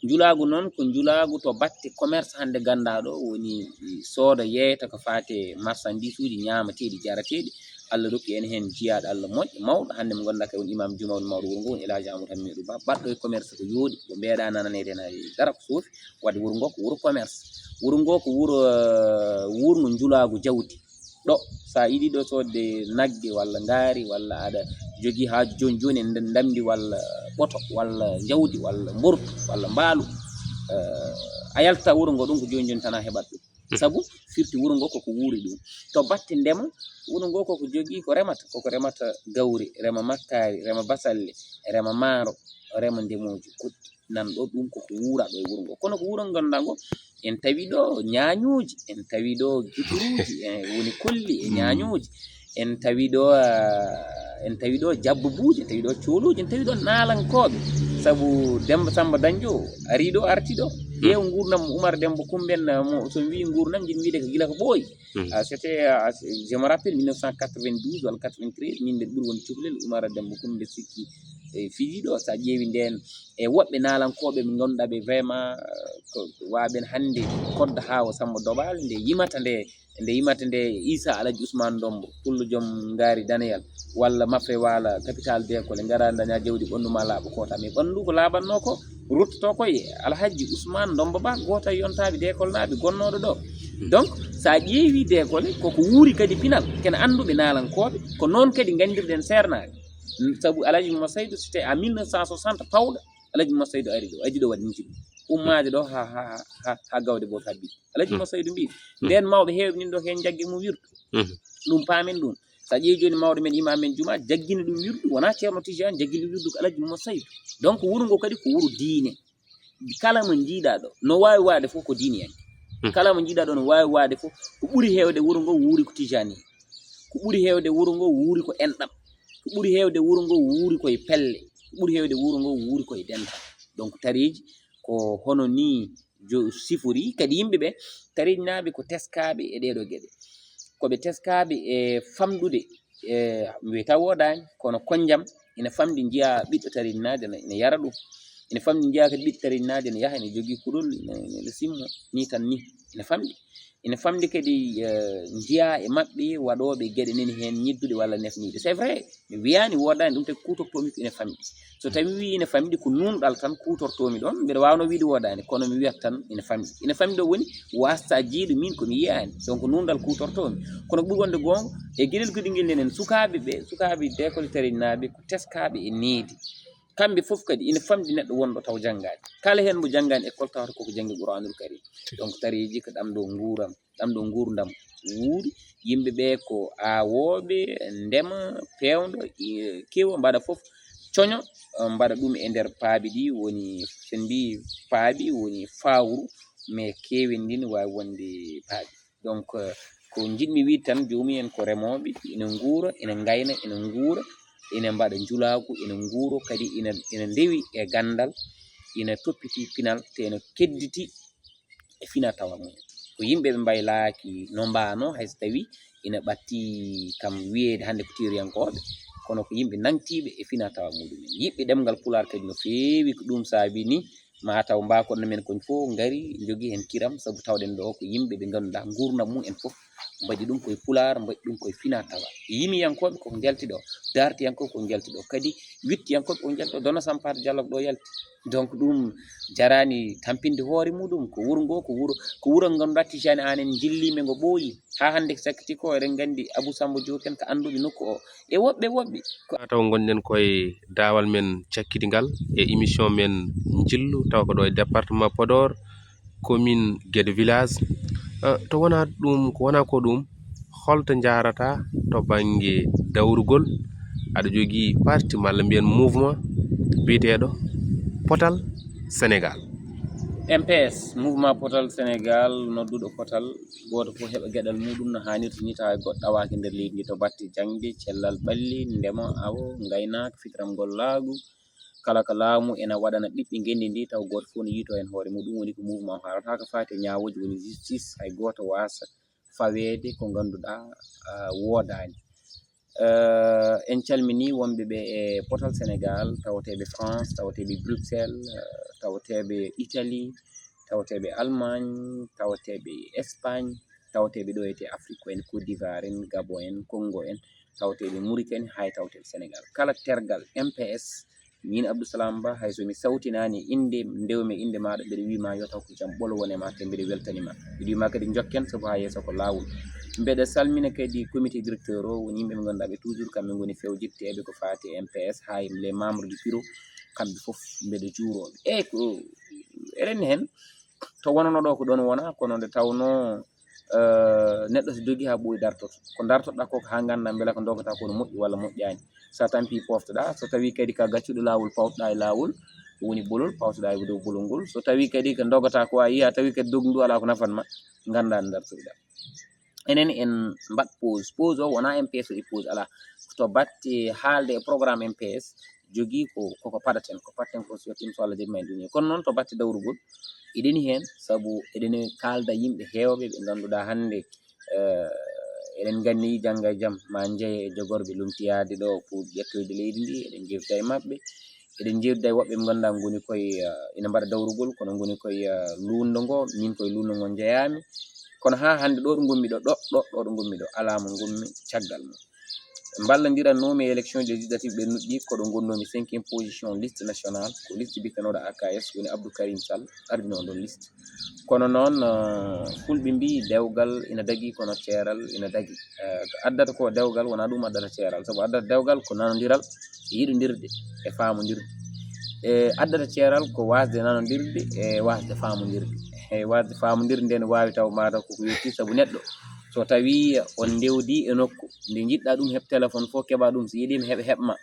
Njulaagu noon ko njulaagu to batte commerce hannde ganndaa ɗo woni sooda yeeyta ko faate marchandise uji ñaamateeɗi jarateeɗi. Allah rokki en heen jiyaaɗo Allah moƴƴo mawɗo hannde mo ngannduɗaa kay woni imam jumawɗo mawɗo wuro ngo woni El Hadji Amadou Hamidou Ba, baɗɗo e commerce ko yooɗi, ko mbeeɗa nananede na dara ko soofi. Wadde wuro ngo ko wuro commerce. Wuro ngo ko wuro, eh, wuurngo njulaagu jawdi. Ɗo, so a yiɗi ɗo soodde nagge walla ngaari walla aɗa jogii haaju jooni jooni e ndamndi walla ɓoto walla jawdi walla mbortu walla mbaalu, eh, a yalta wuro ngo ɗum ko jooni jooni tan a heɓat ɗum. Sabu firti wuro ngo koko wuuri ɗum. To batte ndema, wuro ngo koko jogii ko remata, koko remata gawri, rema makkaari, rema basalle, rema maaro, rema ndemooji goɗɗi. Nan ɗo ɗum koko wuura ɗo e wuro ngo. Kono ko wuro ngo ngannduɗaa ngo, en tawi ɗo ñaañooji, en tawi ɗo guturuuji, e woni kolli e ñaañooji, en tawi ɗo, ah, en tawi ɗo jabbubuuji, en tawi ɗo cooluuji, en tawi ɗo naalankooɓe. Sabu Demba Samba Dañjo ari ɗo, arti ɗo. Ƴeew nguurndam Umar Demba Kumben, ah, mo, so mi wii nguurndam, njiɗmi wiide ko gila ko ɓooyi. Ah, c'était, ah, je me rappelle mille neuf cent quatre-vingt-douze walla quatre-vingt-treize, min mbiɗa ɓuri won cukalel, Umar Demba Kumben sikki, e fiji ɗo, so a ƴeewi ndeen, e woɓɓe naalankooɓe ɓe ngannduɗaa ɓe vraiment, eh, ko waaɓe en hannde, Kodda Haawo Samba Dobaali, nde yimata nde, nde yimata nde Issa Alaji Ousmane Dombo, pullo joom ngaari daneyal, walla Mafre Waala, capital Deekole, ngara daña jawdi ɓanndu ma laaɓa koota. Mais ɓanndu ko laaɓatnoo ko, ruttoto ko e Alhaji Ousmane Dombo Ba, gooto e yontaaɓe Deekolnaaɓe gonnooɗo ɗo. Donc, so a ƴeewi Deekole, koko wuuri kadi pinal, kene annduɓe naalankooɓe, ko noon kadi nganndirɗen seernaaɓe. Sabu Alhaji Moussa Seydou, c'était en mille neuf cent soixante pawɗo, Alhaji Moussa Seydou ari ɗo, addi ɗo waɗi njiɗi. Ummaade ɗo ha, ha, ha, ha gawde boo fabbi. Alhaji Moussa Seydou mbi, ndeen mawɓe heewɓe nin ɗo heen jagge mum wirdu. Ɗum paamen ɗum. So a ƴeewi jooni mawɗo men, imam men juma, jaggini ɗum wirdu, wonaa Ceerno Tijaan, jaggini wirdu ko Alhaji Moussa Seydou. Donc, wuro ngo kadi ko wuro diine. Kala mo njiiɗaa ɗo, no waawi waade fof ko diiniyanke. Kala mo njiiɗaa ɗo no waawi waade fof, ko ɓuri heewde wuro ngo wuuri ko Tijani. Ko ɓuri heewde wuro ngo wuuri ko enɗam. Ko ɓuri heewde wuro ngo wuuri koye pelle. Ko ɓuri heewde wuro ngo wuuri koye dental. Donc, tareeji ko hono nii jo-, sifori. Kadi yimɓe ɓe, tareejinaaɓe ko teskaaɓe e ɗee ɗoo geɗe. Ko ɓe teskaaɓe e famɗude, e, mi wiyata woodaani, kono konjam ina famɗi, njiyaa ɓiɗɗo tareejinaajo ina, ina yara ɗum. Ina famɗi, njiyaa kadi ɓiɗɗo tareejinaajo ina yaha, ina jogii kuɗol, ina, ina, ina simmo, nii tan nii. Ina famɗi. Ina famɗi kadi, eh, njiyaa e maɓɓe waɗooɓe geɗe nani heen ñiddude walla nefniiɗe. C'est vrai, mi wiyaani woodaani, ɗum tagi kuutortoomi ko ina famɗi. So tawi mi wii ina famɗi, ko nuunɗal tan kuutortoomi ɗoon, mbeɗa waawnoo wiide woodaani, kono mi wiyat tan ina famɗi. Ina famɗi ɗo woni waasta jiiɗo miin ko mi yiyaani. Donc, nuunɗal kuutortoomi. Kono ko ɓuri wonde goonga, e geɗel goɗingel nden, en sukaaɓe ɓe, sukaaɓe deekole tareejinaaɓe, ko teskaaɓe e needi. Kamɓe fof kadi ina famɗi neɗɗo wonɗo taw janngaani. Kala heen mo janngaani école tawata koko janngi Quraanul Karim. Donc, tareeji ko ɗam ɗo nguuram, ɗam ɗo nguurndam wuuri. Yimɓe ɓe ko aawooɓe, ndema, peewndo, e, kewo, mbaɗa fof coño, eh, mbaɗa ɗum e nder paabi ɗi woni, so en mbii paabi woni fawru, mais kewe ndin waawi wonde paabi. Donc, eh, ko njiɗmi wiide tan, joomum en ko remooɓe, ina nguura, ina ngayna, ina nguura, ina mbaɗa njulaagu, ina nguura, kadi ina, ina ndewi e ganndal, ina toppiti pinal, te ina kedditi e fina tawa mum. Ko yimɓe ɓe mbaylaaki no mbaano, hay so tawi ina ɓatti kam wiyeede hannde ko tiiriyankooɓe, kono ko yimɓe nangtiiɓe e fina tawa muɗumen. Yiɗɓe ɗemngal Pulaar kadi no feewi, ko ɗum saabi ni, ma taw mbaakoɗe men koñ fof ngari, njogii heen kiram, sabu tawɗen ɗo ko yimɓe ɓe ngannduɗaa nguurndam mum en fof Mbaɗi ɗum koye pulaar, mbaɗi ɗum koye fina tawa. Yimiyankooɓe koko njalti ɗo, daartiyankooɓe koko njalti ɗo, kadi wittiyankooɓe koko njalti ɗo, Dona Sampaate Diallo ko ɗo yalti. Donc ɗum jaraani tampinde hoore muɗum, ko wuro ngo, ko wuro, ko wuro ngo ngannduɗaa Tijani Aan en jilliima ngo ɓooyi. Haa hannde ko sakkiti ko, eɗen nganndi Abou Samba Diop en ko annduɓe nokku o, e woɓɓe woɓɓe. Ko taw ngonɗen koye daawal men cakkitigal e émission men Njillu, tawa ko ɗo e département Podor, commune Guédé village. Ah, to wonaa ɗum, ko wonaa ko ɗum, holto njaarata to bannge dawrugol? Aɗa jogii parti malla mbiyen mouvement biyeteeɗo Potal Sénégal. M P S, Mouvement Potal Sénégal, nodduɗo potal, gooto fof heɓa geɗal muɗum no haanirta ni, tawa goɗɗo ɗawaaki nder leydi ndi to batte jaŋde, cellal ɓalli, ndema, awo, ngaynaaka, fitiram gollaagu, kala ko laamu ena waɗana ɓiɓɓe ngenndi ndi, tawa gooto fof no yiytoo heen hoore mum. Ɗum woni ko mouvement o haalata. Haa ko faati e ñaawooji woni justice, hay gooto waasa faweede ko ngannduɗaa, ah, woodaani. Eh, en calminii wonɓe ɓe e Potal Sénégal, tawateeɓe France, tawateeɓe Bruxelles, eh, tawateeɓe Italie, tawateeɓe Allemagne, tawateeɓe Espagne, tawateeɓe ɗo etee Afrique, ko en Côte d'Ivoire en, Gabon en, Congo en, tawateeɓe Mauritanie, hay tawateeɓe Sénégal. Kala tergal M P S, miin Abdou Salam Ba, hay so mi sawtinaani innde, ndewmi e innde maaɗa, mbeɗa wiy ma yo taw ko jam ɓolo wone ma, te mbeɗa weltani ma. Mbeɗa wiy ma kadi njokken, sabu haa yeeso ko laawol. Mbeɗa salmina kadi comité directeur o, woni yimɓe ɓe ngannduɗaa ɓe toujours kamɓe ngoni fewjitteeɓe ko faati e M P S, hay les membres du bureau, kamɓe fof mbeɗa juurooɓe. E ko eɗen heen, to wonano ɗo ko ɗoon wona, kono nde tawnoo, eh, neɗɗo so dogii haa ɓooyi dartoto. Ko dartoɗaa ko haa nganndaa mbela ko ndogataa ko no moƴƴi walla moƴƴaani. So a tampii, pooftoɗaa. So tawii kadi ko a gaccuɗo laawol, pawtoɗaa e laawol, ko woni bolol, pawtoɗaa e dow bolol ngol. So tawii kadi ko ndogataa ko a yiyaa, tawi kadi dogndu alaa ko nafan ma, nganndaa ndartoɗaa. Enen en mbaɗ pause. Pause o wonaa M P S waɗi pause, alaa. To batte haalde e programme M P S, jogii ko, koko paɗaten, ko paɗaten ko so yettiima so Allah jaɓi ma en ɗum. Kono noon to batte dawrugol, eɗeni heen, sabu eɗeni kaalda yimɓe heewɓe ɓe ngannduɗaa hannde, eh, eɗen nganndi jannga e jam ma njeye e jogorɓe lomtiyaade ɗo pour ƴettoyde leydi ndi, eɗen njewtida e maɓɓe, eɗen njewtida e woɓɓe ɓe ngannduɗaa ngoni koye, eh, ina mbaɗa dawrugol, kono ngoni koye, eh, luundo ngo, min koye luundo ngo njeyaami. Kono haa hannde ɗo ɗo ngonmi ɗo, ɗo, ɗo, ɗo ɗo ngonmi ɗo, alaa mo ngonmi caggal mum. Mballondiranoomi e élection législative ɓe nuɗɗi, ko ɗo ngonnoomi cinquième position liste nationale, ko liste biyetenooɗo A K S, woni Abdou Karim Sall, ardinoo ɗon liste. Kono noon, eh, fulɓe mbii dewgal ina dagi, kono ceeral ina dagi. Eh, ko addata ko dewgal, wonaa ɗum addata ceeral, sabu addata dewgal ko nanondiral, e yiɗondirde, e faamondirde. E addata ceeral ko waasde nanondirde, e waasde faamondirde. E waasde faamondirde nde ne waawi taw maataw koko yotti, sabu neɗɗo so tawii on ndewdi e nokku, nde njiɗɗaa ɗum heɓ téléphone fof, keɓaa ɗum, so yiɗiima heɓ, heɓ ma.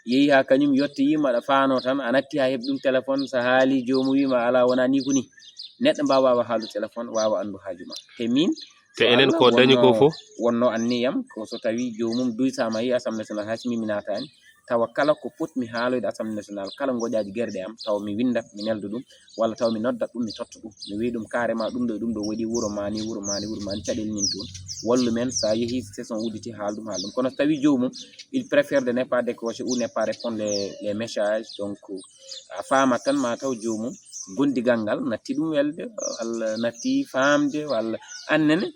Yehi haa kañum yottoyiima, aɗa faanoo tan, a natti haa heɓ ɗum téléphone, so haali joomum wiima alaa, wonaa nii ko nii. Neɗɗo mbaa waawa haaldu téléphone, waawa anndu haaju ma. Te miin, te so enen Allah ko dañi ko wonno, fof, wonno anniyam, ko so tawii joomum duysaama e Assemblée nationale, hay so miin mi naataani, tawa kala ko potmi haaloyde Assemblée nationale, kala ngoƴaaji gerɗe am, tawa mi winndat, mi nelda ɗum, walla tawa mi noddat ɗum, mi totta ɗum. Mi wiya ɗum carrément, ɗum ɗo e ɗum ɗo waɗi wuro maani, wuro maani, wuro maani, caɗeele nin toon. Wallu men, so a yehii, session udditi, haal ɗum, haal ɗum. Kono so tawii joomum, il préfère de ne pas décrocher ou ne pas répondre les, les messages. Donc, a faamat tan ma taw joomum gondigal ngal natti ɗum welde, walla natti faamde, walla annene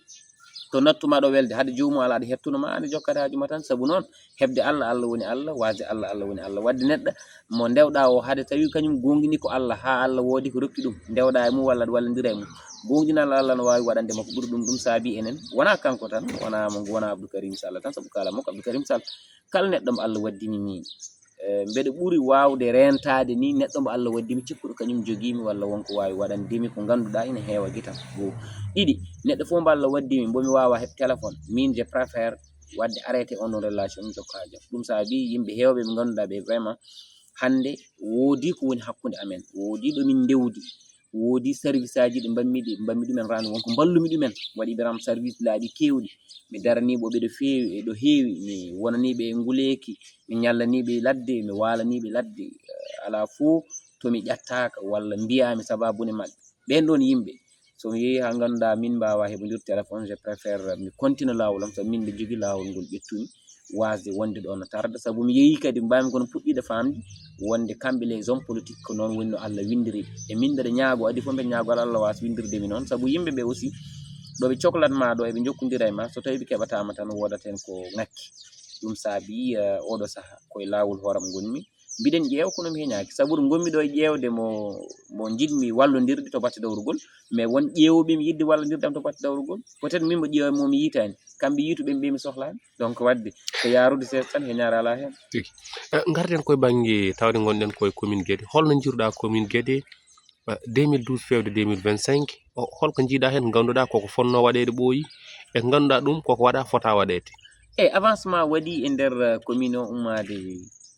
to nattu ma ɗo welde, hade joomum alaa, aɗa hettuno ma, aɗa jokkade haaju ma tan. Sabu noon, heɓde Allah, Allah woni Allah, waasde Allah, Allah woni Allah. Waɗde neɗɗo mo ndewɗaa o, hade tawi kañum goongɗini ko Allah, haa Allah woodi ko rokki ɗum, ndewɗaa e mum walla aɗa wallondira e mum, goongɗinal Allah no waawi waɗande mo ko ɓuri ɗum. Ɗum saabi enen, wonaa kanko tan, wonaa mo, wonaa Abdou Karim Sall tan, sabu kaala makko Abdou Karim Sall, kala neɗɗo mo Allah waddini miin, eh, mbeɗa ɓuri waawde reentaade ni neɗɗo mo Allah waddi mi cikkuɗo kañum jogii mi walla wonko waawi waɗande mi ko ngannduɗaa ina heewa gitam. Goo. Ɗiɗi, neɗɗo fof mo Allah waddi mi, mbomi waawa heɓ téléphone, miin, je préfère waɗde arrêté on ɗon relation, mi jokka haa jam. Ɗum saabi yimɓe heewɓe ɓe ngannduɗaa ɓe vraiment hannde woodii ko woni hakkunde amen, woodii ɗo min ndewdi, woodii service aji ɗi mbammi, ɗi mbammi ɗumen rende, wonko mballumi ɗumen, waɗi ɓe ram service laaɓi keewɗi. Mi daranii ɓe ɗo feewi, e ɗo heewi, mi wonanii ɓe e nguleeki, mi ñallanii ɓe ladde, mi waalanii ɓe ladde, eh, alaa fof to mi ƴattaaka walla mbiyaami sabaabu ne maɓɓe. Ɓeen ɗoon yimɓe, so mi yehii haa ngannduɗaa min mbaawaa heɓondirde téléphone, je préfère mi continue laawol am, sabu min mbiɗa jogii laawol ngol ƴettumi waasde wonde ɗo no tarda. Sabu mi yehii kadi, mbaawmi kono puɗɗiiɗe faamde wonde kamɓe les hommes politiques ko noon woni no Allah winndiri ɓe. E min mbeɗa ñaagoo, adii fof mbeɗa ñaagoo Allah waasa winndirde mi noon, sabu yimɓe ɓe aussi, ɗo ɓe coklat ma ɗo eɓe jokkondira e ma, so tawi ɓe keɓatama tan woodat hen ko ŋakki. Ɗum saabi, eh, oɗo saha koye laawol hooram ngonmi. Mbiɗen ƴeewa kono mi heñaaki, sabu ɗo ngonmi ɗo e ƴeewde mo, mo njiɗmi wallondirde to batte dawrugol, mais won ƴeewuɓe mi yiɗde wallondirde am to batte dawrugol. Peut-être min mo ƴeewa mo mi yiitaani, kamɓe yiituɓe ɓe mi sohlaani. Donc waɗde ko yaarude seeɗa tan, heñaare alaa heen. Tigi. Eh, ngarten koye bannge tawde ngonɗen koye commune Guédé. Holno njiiruɗaa commune Guédé, eh, deux mille douze fewde deux mille vingt-cinq? O, holko njiiɗaa heen, ngannduɗaa koko fonnoo waɗeede ɓooyi, e ngannduɗaa ɗum koko waɗa fota waɗeede? Eyi, avancement waɗi e nder, eh, commune o ummaade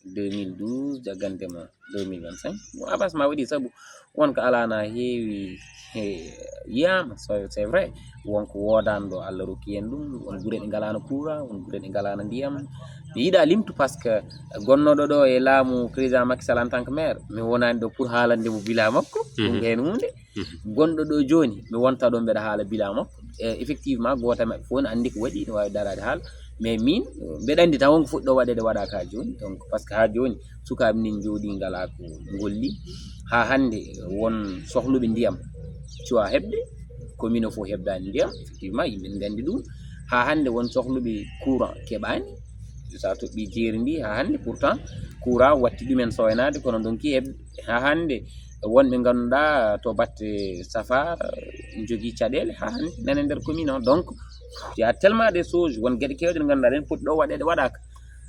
deux mille douze, jaggantema deux mille vingt-cinq. Bon, avancement waɗi sabu won ko alaana heewi, he, yiyaama, so, c'est vrai. Won ko woodaani ɗo Allah rokki en ɗum, won gure ɗe ngalaano courant, won gure ɗe ngalaano ndiyam. Mi yiɗaa limtu par ce que gonnooɗo ɗo e laamu président Macky Sall en tant que maire, mi wonaani ɗo pour haalande mo bila makko, ɗum Mhm. ko heen huunde. Mhm. Gonɗo ɗo jooni, mi wonta ɗo mbeɗa haala bila makko. E, effectivement, gooto e maɓɓe fof ne anndi ko waɗi, ne waawi daraade haala. Mais min, mbeɗa anndi tan won ko fuɗɗo waɗeede waɗaaka haa jooni. Donc, par ce que haa jooni, sukaaɓe min njooɗi ngalaa ko ngolli. Haa hannde won sohluɓe ndiyam cuwaa heɓde, commune o fof heɓdaani ndiyam, effectivement, yimɓe ne nganndi ɗum. Haa hannde won sohluɓe courant keɓaani, so a toɓɓii jeeri ndi, haa hannde pourtant courant watti ɗumen sooynaade, kono ndonki heɓde. Haa hannde wonɓe ngannduɗaa to batte safaara njogii caɗeele, haa hannde nana e nder commune o. Donc, il y a tellement de choses, won geɗe keewɗe ɗe ngannduɗaa ɗen poti ɗo waɗeede waɗaaka.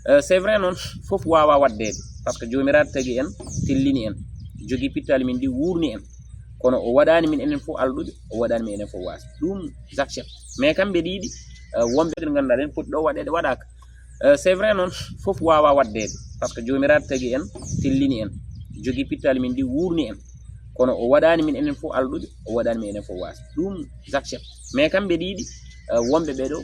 Euh, c'est vrai noon, fof waawaa waɗdeede, par ce que Joomiraaɗo tagi en, tellini en, jogii pittaali men ɗi, wuurni en. Kono o waɗaani min enen fof alɗuɓe, o waɗaani min enen fof waasɓe. Ɗum, j'accepte. Mais kam mbeɗa yiɗi, euh, wonɓe ɓe ngannduɗaa ɗen poti ɗo waɗeede waɗaaka. Euh, c'est vrai noon, fof waawaa waɗdeede, par ce que Joomiraaɗo tagi en, tellini en, jogii pittaali men ɗi, wuurni en. Kono o waɗaani min enen fof alɗuɓe, o waɗaani min enen fof waasɓe. Ɗum, j'accepte. Mais kam mbeɗa yiɗi, euh, wonɓe ɓee ɗo,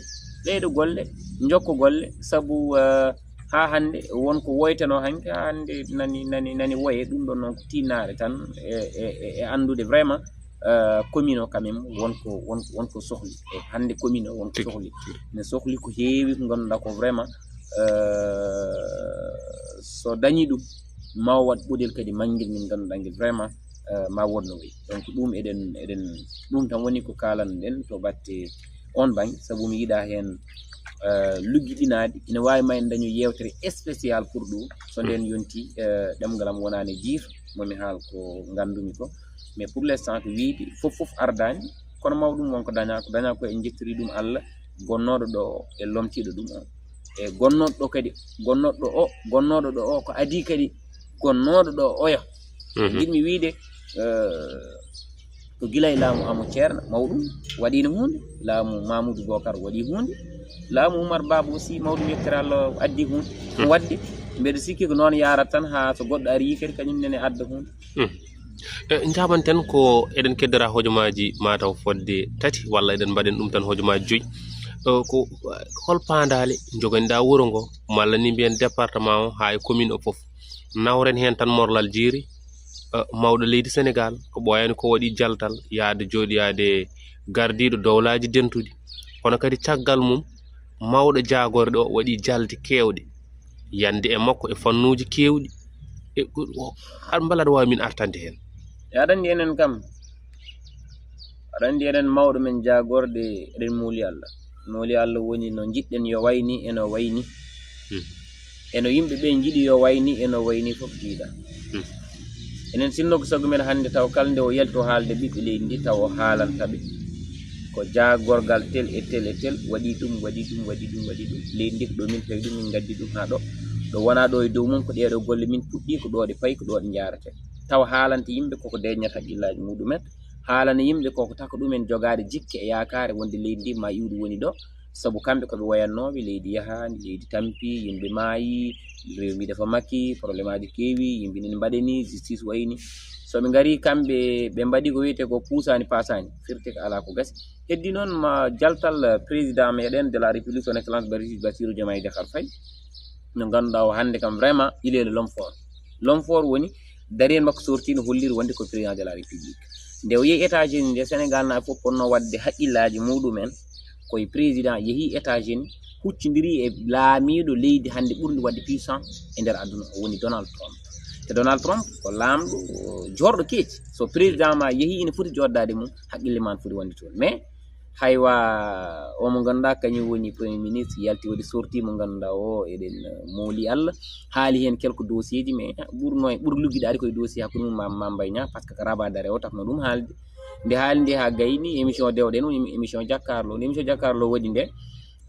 ɓee ɗo golle, njokka golle, sabu, euh, haa hannde won ko woytanoo hanki, haa hannde nani, nani, nani woye. Ɗum ɗon noon ko tinnaare tan e, e, e, e anndude vraiment, euh, commune o quand même won ko, won, won ko sohli. E hannde commune o won ko Tigi, sohli. Tigi. Ne sohli ko heewi ko ngannduɗaa ko vraiment, euh, so dañi ɗum, ma o waɗ ɓodel kadi manngel ngel ngannduɗaa ngel vraiment, euh, ma wood no wayi. Donc ɗum eɗen, eɗen, ɗum tan woni ko kaalanɗen to batte on bannge, sabu mi yiɗaa heen, euh, luggiɗinaade. Ina waawi ma en daño yeewtere spécial pour ɗum, so ndeen yonti, euh, ɗemngal am wonaani jiif, mo mi haal ko nganndumi ko. Mais pour l'instant ko wiyde fof fof ardaani, kono mawɗum won ko dañaa, ko dañaa ko en njettori ɗum Allah, gonnooɗo ɗo o e lomtiiɗo ɗum o. E gonnooɗo ɗo kadi, gonnooɗo ɗo o, gonnooɗo ɗo o ko adii kadi gonnooɗo ɗo oya. Mhm. Njiɗmi wiyde, eh, ko gila e laamu Amadou Ceerno mawɗum waɗiino huunde, laamu Mamoudou Bokar waɗi huunde, laamu Oumar Baba aussi mawɗum yettere Allah addi huunde. Mhm. Ɗum waɗde mbeɗa sikki ko noon yaarata tan haa so goɗɗo arii kadi kañum nene adda huunde. Mhm. E, njaabanten ko eɗen keddora hojomaaji mataw fodde tati, walla eɗen mbaɗen ɗum tan hojomaaji joyi. E, ko, hol paandaale njoganiɗaa wuro ngo, malla ni mbiyen département o, haa e commune o fof? Nawren heen tan morlal jeeri, e, mawɗo leydi Senegaal, ko ɓooyaani ko waɗi jaltal, yahde jooɗoyaade gardiiɗo Dowlaaji Dentuɗi. Kono kadi caggal mum, mawɗo jaagorɗe o waɗi jalde keewɗe, yande e makko e fannuuji keewɗi. E, o, aɗa mbela aɗa waawi min artande heen? Aɗa anndi enen kam, aɗa anndi enen mawɗo men jaagorɗe, eɗen mooli Allah. Mooli Allah woni no njiɗɗen yo wayni, eno wayni. Hmm. Eno yimɓe ɓe njiɗi yo wayni, eno wayni fof jiiɗa. Hmm. Enen sinno ko sago men hannde taw kala nde o yalti o haalde ɓiɓɓe leydi ndi taw o haalanta ɓe. Ko jaagorgal tel e tel e tel waɗi ɗum, waɗi ɗum, waɗi ɗum, waɗi ɗum. Leydi ndi ko ɗo min tawi ɗum, min ngaddi ɗum haa ɗo. Ɗo wonaa ɗo e dow mum, ko ɗeeɗo golle min puɗɗi, ko ɗo ɗe payi, ko ɗo ɗe njaarete. Taw haalanta yimɓe koko deeƴnata haqqillaaji muɗumen. Haalana yimɓe koko taka ɗumen jogaade jikke e yaakaare wonde leydi ndi ma iwdi woni ɗo. Sabu kamɓe ko ɓe woyannooɓe, leydi yahaani, leydi tampi, yimɓe maayi, rewi mbiɗa fa makki, problème aji keewi, yimɓe nini mbaɗe ni, justice wayi ni. So ɓe ngari kamɓe, ɓe mbaɗi ko wiyetee ko puusaani paasaani, firti ko alaa ko gasi. Heddi noon ma jaltal président meɗen de la République, son excellence Basi-, Bassirou Diomaye Diakhar Faye, no ngannduɗaa o hannde kam vraiment, il est le l'homme fort. L'homme fort woni dariyel makko sorti no holliri wonde ko président de la République. Nde o yehi États-Unis, nde Sénégal naaɓe fof ponno waɗde haqqillaaji muɗumen, koye président yehi États-Unis, huccondiri e laamiiɗo leydi hannde ɓurndi waɗde puissant e nder aduna, o woni Donald Trump. Te Donald Trump ko laamɗo, o, joorɗo keeci. So président ma yehi ina foti jooɗdaade mum, haqqille ma ne foti wonde toon. Mais Haywa, o mo ngannduɗaa kañum woni Premier Ministre, yalti waɗi sortie mo ngannduɗaa o, eɗen, eh, mooli Allah. Haali heen quelques dossier ji, mais ɓurno e, ɓuri luggidaade koye dossier hakkunde mum Mame, Mame Mbaye Niang, par ce que ko rabat d'arrêt o tafno ɗum haalde. Nde haali nde haa gayni, émission dewɗen o, émi-, émission Jakkarlo. Nde émission Jakkarlo waɗi nde,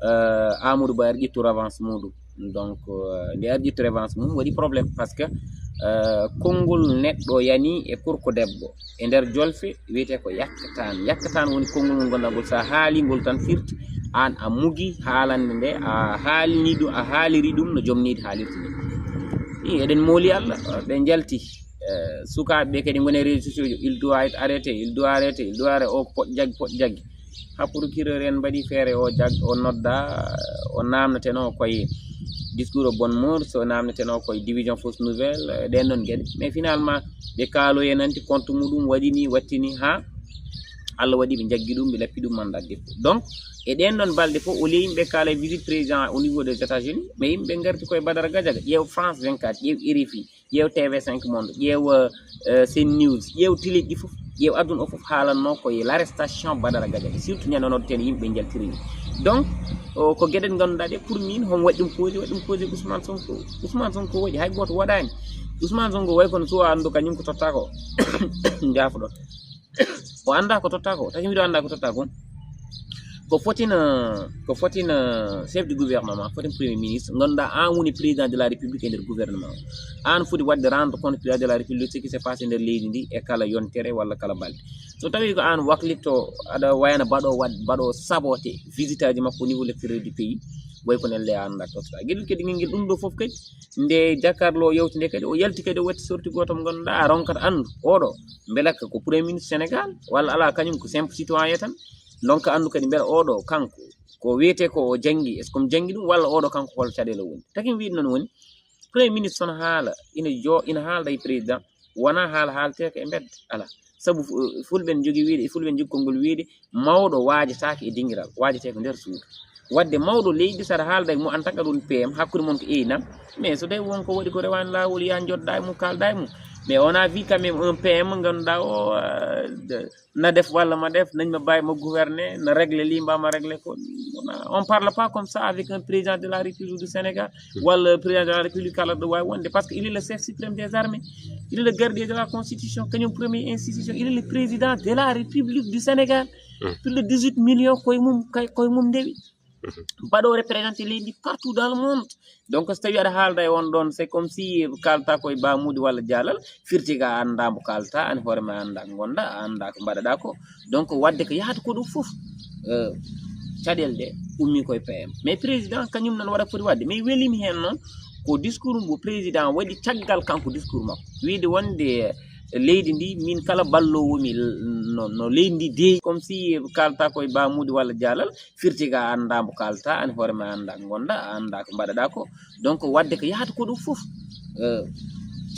eh, Amadou Ba ari ƴettu revanche muɗum. Donc, eh, nde ari ƴettu revanche mum waɗi problème, par ce que, eh, konngol neɗɗo yani e kurko debbo e nder jolfe wiyetee ko yakkataan. Yakkataan woni konngol ngol ngannduɗaa ngol, so a haali ngol tan firti, aan a mugi haalande nde, a haalni ɗum, a haaliri ɗum no joom nehdi haalirta ni. I, eɗen mooli Allah, ɓe njalti, eh, sukaaɓe ɓe kadi ngoni e réseaux sociaux ji, il doit être arrêté, il doit arrêter, il doit arrêter, o ko poƴƴo jaggi, poƴƴo jaggi. Haa procureur en mbaɗi feere o jag-, o nodda, o naamneteno koye discours o Bonne Mœurs, o naamneteno koye division fausse nouvelle, eh, ɗen ɗon geɗe. Mais finalement, ɓe kaaloyi en nanti compte muɗum waɗi ni, watti ni, haa Allah waɗi ɓe njaggi ɗum, ɓe lappi ɗum mandat de dépôt. Donc, e ɗen ɗon balɗe fof, au lieu yimɓe kaala e visite président au niveau des États-Unis, mais yimɓe ngarti koye Badara Gadiaga, ƴeew France vingt-quatre, ƴeew R F I, ƴeew T V cinq Monde, ƴeew, eh, Sen News, ƴeew télé ɗi fof, ƴeew aduna o fof haalanno koye l'arrestation Badara Gadiaga, surtout ñande o noddaten yimɓe njaltiri ni. Donc, o, ko geɗe ɗe ngannduɗaa ɗe, pour min, homo waɗi ɗum causé, waɗi ɗum causé Ousmane Sonko. Ousmane Sonko waɗi, hay gooto waɗaani. Ousmane Sonko way kono so anndu kañum ko totta ko. Njaafoɗon. O anndaa ko totta ko. Taki mbiɗo anndaa ko totta ko. Ko fotina, ko fotina chef du gouvernement, fotina premier ministre, ngannduɗaa aan woni président de la République e nder gouvernement o. Aan foti waɗde rendre compte président de la République ce qui s'est passé nder leydi ndi e kala yontere walla kala balɗe. So tawii ko aan waklitto, aɗa wayna baɗo waɗ-, baɗo saboté visite aji makko au niveau l'extérieur du pays, way ko nelle a anndaa totta. Geɗel kadi ngel, ngel ɗum ɗo fof kadi, nde Jakkarlo yewti nde kadi, o yalti kadi o watti sortie gooto mo ngannduɗaa a ronkata anndu, oɗo, mbela ko premier ministre Sénégal, walla alaa, kañum ko simple citoyen tan, ndonka anndu kadi mbela oɗo kanko, ko wiyetee ko o janngi, est-ce que omo janngi ɗum, walla oɗo kanko hol caɗeele o woni? Takin wiide noon woni, premier ministre sono haala, ina jo-, ina haalda e président, wonaa haala haalteeka e mbedda, alaa. Sabu fu-, fulɓe ne njogii wiyde, fulɓe ne njogii konngol wiyde, mawɗo waajataake e dingiral, waajatee ko nder suudu. Waɗde mawɗo leydi, so aɗa haalda e mum en tant que ɗum P M, hakkunde mon ko eyi nam, mais so tawi won ko waɗi ko rewaani laawol, yaa njoddaa e mum, kaaldaa e mum. Mais on a vu quand même un P M ngannduɗaa o, euh, de-, na def walla ma def, nañ ma bàyyi ma gouverner, na régler lii, mbaa ma régler ko. On parle pas comme ça avec un président de la République du Sénégal, walla président de la République kala ɗo waawi wonde, parce que il est le chef suprême des armées, il est le gardien de la constitution, kañum première institution, il est le président de la République du Sénégal. Plus de dix-huit millions koye mum, kay, koye mum ndewi. Mbaɗo représenté leydi partout dans le monde. Donc, so tawi aɗa haalda e on ɗon, c'est comme si kalta koye Ba Mody walla Jalal, firti ka a anndaa mo kalta, an hoore ma a anndaa ko ngonɗaa, a anndaa ko mbaɗaɗaa ko. Donc, waɗde ko yahata ko ɗum fof, euh, caɗeele ɗe ummi koye P M. Mais président kañum noon waɗa foti waɗde. Mais welimi heen noon ko discours mbo président waɗi caggal kanko discours makko. Wiide wonde leydi ndi, min kala balloowo mi l-, no, no leydi ndi deeƴi, comme si kalta koye Ba Mody walla Jalal, firti ka a anndaa mo kalta, an hoore ma a anndaa ko ngonɗaa, a anndaa ko mbaɗaɗaa ko. Donc, waɗde ko yahata ko ɗum fof, euh,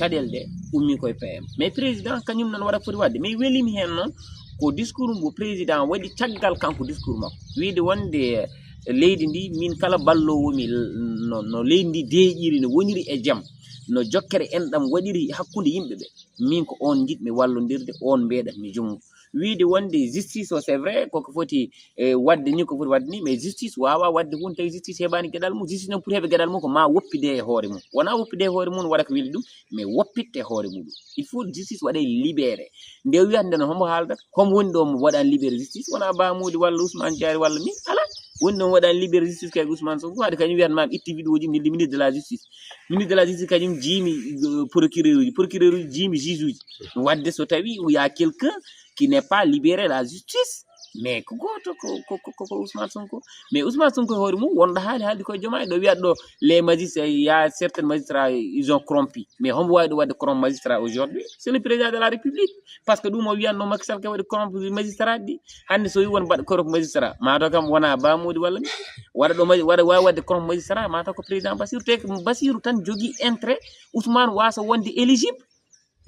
caɗeele ɗe ummi koye P M. Mais président kañum noon waɗa foti waɗde. Mais welimi heen noon ko discours mbo président waɗi caggal kanko discours makko. Wiide wonde leydi ndi, min kala balloowo mi l-, no, no leydi ndi deeƴiri, no woniri e jam, no jokkere enɗam waɗiri hakkunde yimɓe ɓe, min ko on njiɗmi wallondirde, on mbeɗatmi junngo. Wiide wonde justice o, c'est vrai, koko foti, e, waɗde ni, ko foti waɗde ni, mais justice waawaa waɗde huunde tawi justice heɓaani geɗal mum. Justice noon pour heɓa geɗal mum ko ma woppide e hoore mum. Wonaa woppide e hoore mum waɗa ko weli ɗum, mais woppitte e hoore muɗum. Il faut justice waɗe libéré. Nde o wiyata nde no, homo haalda, homo woni ɗo mo waɗani libéré justice? Wonaa Ba Mody walla Ousmane Diary walla min? Alaa. Woni ɗo mo waɗani libéré justice kay Ousmane Sonko, haade kañum wiyata ma itti vidéo ji, milli ministre de la justice. Ministre de la justice kañum jiimi, euh, procureur uji, procureur uji jiimi juge uji. Waɗde so tawi il y a quelqu'un qui n'est pas libéré la justice, mais ko gooto ko, ko, ko, ko, ko Ousmane Sonko. Mais Ousmane Sonko e hoore mum wonɗo haali, haaldi koye jooma e ɗo wiyata ɗo les magistrats, il y a certains magistrats, ils ont corrompu. Mais homo waawi ɗo waɗde corrompre magistrat aujourd'hui? C'est le président de la République. Par ce que ɗum o wiyanno Macky Sall kay waɗi corrompre magistrat ɗi. Hannde so wi won mbaɗa corrompre magistrat, mataw kam wona Ba Mody walla mi. Waɗa ɗo magi-, waɗa, waawi waɗde corrompre magistrat, mataw ko président Bassirou. Te ko Bassirou tan jogii intérêt Ousmane waasa wonde éligible.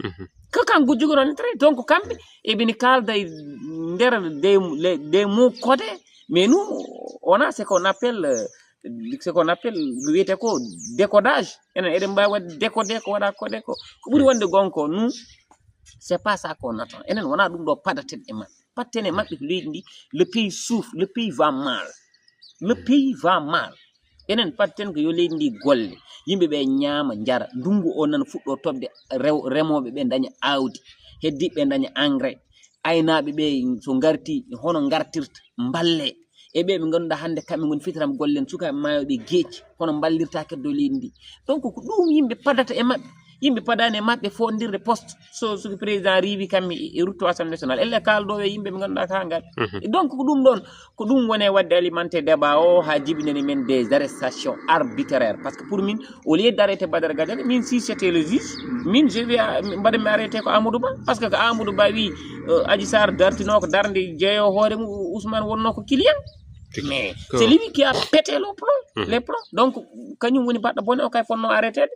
Mhm. Ko kanko jogoɗon intérêt. Donc, kamɓe eɓini kaalda e nder des, les, des mots codés. Mais nous, on a ce qu'on appelle, euh, ce qu'on appelle, wiyete ko décodage. Enen eɗen mbaawi waɗde décodé ko waɗa codé ko. Ko ɓuri wonde gonga ko, nous, c'est pas ça qu'on attend. Enen wona ɗum ɗo padaten e maɓɓe. Patten e maɓɓe ko leydi ndi, le pays souffre, le pays va mal. Le pays va mal. Enen patten ko yo leydi ndi golle, yimɓe ɓe ñaama, njara. Ndungu o nana fuɗɗo toɓde, rew-, remooɓe ɓe ndaña aawdi, heddiiɓe ɓe ndaña engrais. Aynaaɓe ɓe so ngarti, hono ngartirta, mballe. E ɓe ɓe ngannduɗaa hannde kamɓe ngoni fitiram golle en, sukaaɓe maayooɓe geeci, hono mballirta keddo leydi ndi. Donc ko ɗum yimɓe padata e maɓɓe. Yimɓe padani e maɓɓe foondirde poste. So, so président riiwi kamɓe e, e rutto Assemblée nationale. Elle kaalɗo e yimɓe ɓe ngannduɗaa ka ngaɗi. Mhm. Et donc ko ɗum ɗon, ko ɗum woni e waɗde alimenté débat o haa jibinani men des arrestations arbitraires. Parce que pour min, au lieu d'arrêter Badara Gadiaga, min si c'était le juge, min je vais a-, mbaɗa mi arrêté ko Amadou Ba. Parce que ko Amadou Ba wi, euh, Adji Sarr dartino ko darnde jeeyo hoore mum, Ousmane wonno ko client. Tigi. Mais ko c'est lui qui a pété le plomb, Mhm. les plombs. Donc, kañum woni baɗɗo bone o kay fonno arrêté.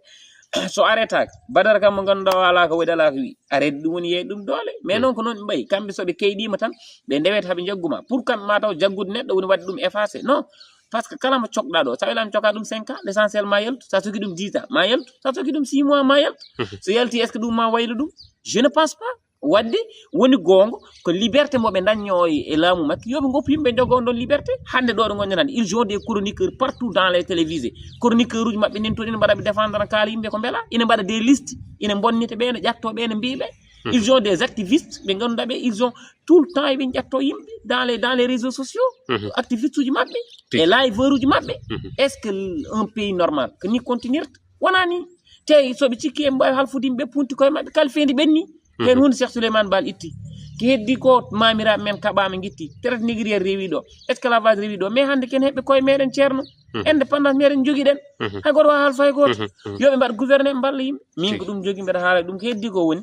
So arrêtaka, Badara kam mo ngannduɗaa o alaa ko waɗi, alaa ko wi. Arrêté ɗum woni yeey ɗum doole. Mais Mhm. noon ko noon ɓe mbayi. Kamɓe so ɓe keyɗiima tan, ɓe ndewete haa ɓe njaggu ma. Pour kamɓe ma taw jaggude neɗɗo woni waɗde ɗum effacé. Non. Parce que kala mo cokɗa ɗo, sa welama coka ɗum cinq ans, l'essentiel ma yaltu. Sa soki ɗum dix ans, ma yaltu. Sa soki ɗum six mois, ma yaltu. Mhm. So yalti, est-ce que ɗum ma waylu ɗum? Je ne pense pas. Waɗde woni goonga ko liberté mo ɓe ndañño e, e laamu makki, yo ɓe ngoppu yimɓe njogoo ɗon liberté. Hannde ɗo ɗo ngonɗen hannde, ils ont des chroniqueurs partout dans les télévisés. Chroniqueur uji maɓɓe nen toon ina mbaɗa ɓe défendre, na kaala yimɓe ko mbela, ina mbaɗa des listes, ina mbonnita ɓe, ina ƴatto ɓe, ina mbiya ɓe. Mhm. Ils ont des activistes, ɓe ngannduɗaa ɓe, ils ont tout le temps eɓe ƴatto yimɓe dans les, dans les réseaux sociaux. Mhm. Activistes uji maɓɓe, Tigi. e liveur uji maɓɓe. Mhm. Est-ce que un pays normal ko ni continuirta? Wonaa ni. Te so ɓe cikki eɓe mbaawi halfude yimɓe, ɓe punti koye maɓɓe, kala feendi ɓenni. Heen Mhm. huunde Cheikh Souleymane Baal itti. Ko heddi ko maamiraaɓe men kaɓaama ngitti. Traite négrière rewi ɗo. Esclavage rewi ɗo. Mais hannde ken heɓɓe koye meɗen ceerno. Mhm. Indépendance meɗen jogiɗen. Mhm. Hay gooto waawaa halfa hay gooto. Mhm. Mhm. Yo ɓe mbaɗ gouverner, ɓe mballa yimɓe. Min ko Tigi. Ɗum jogi mbeɗa haala ɗum. Ko heddi ko woni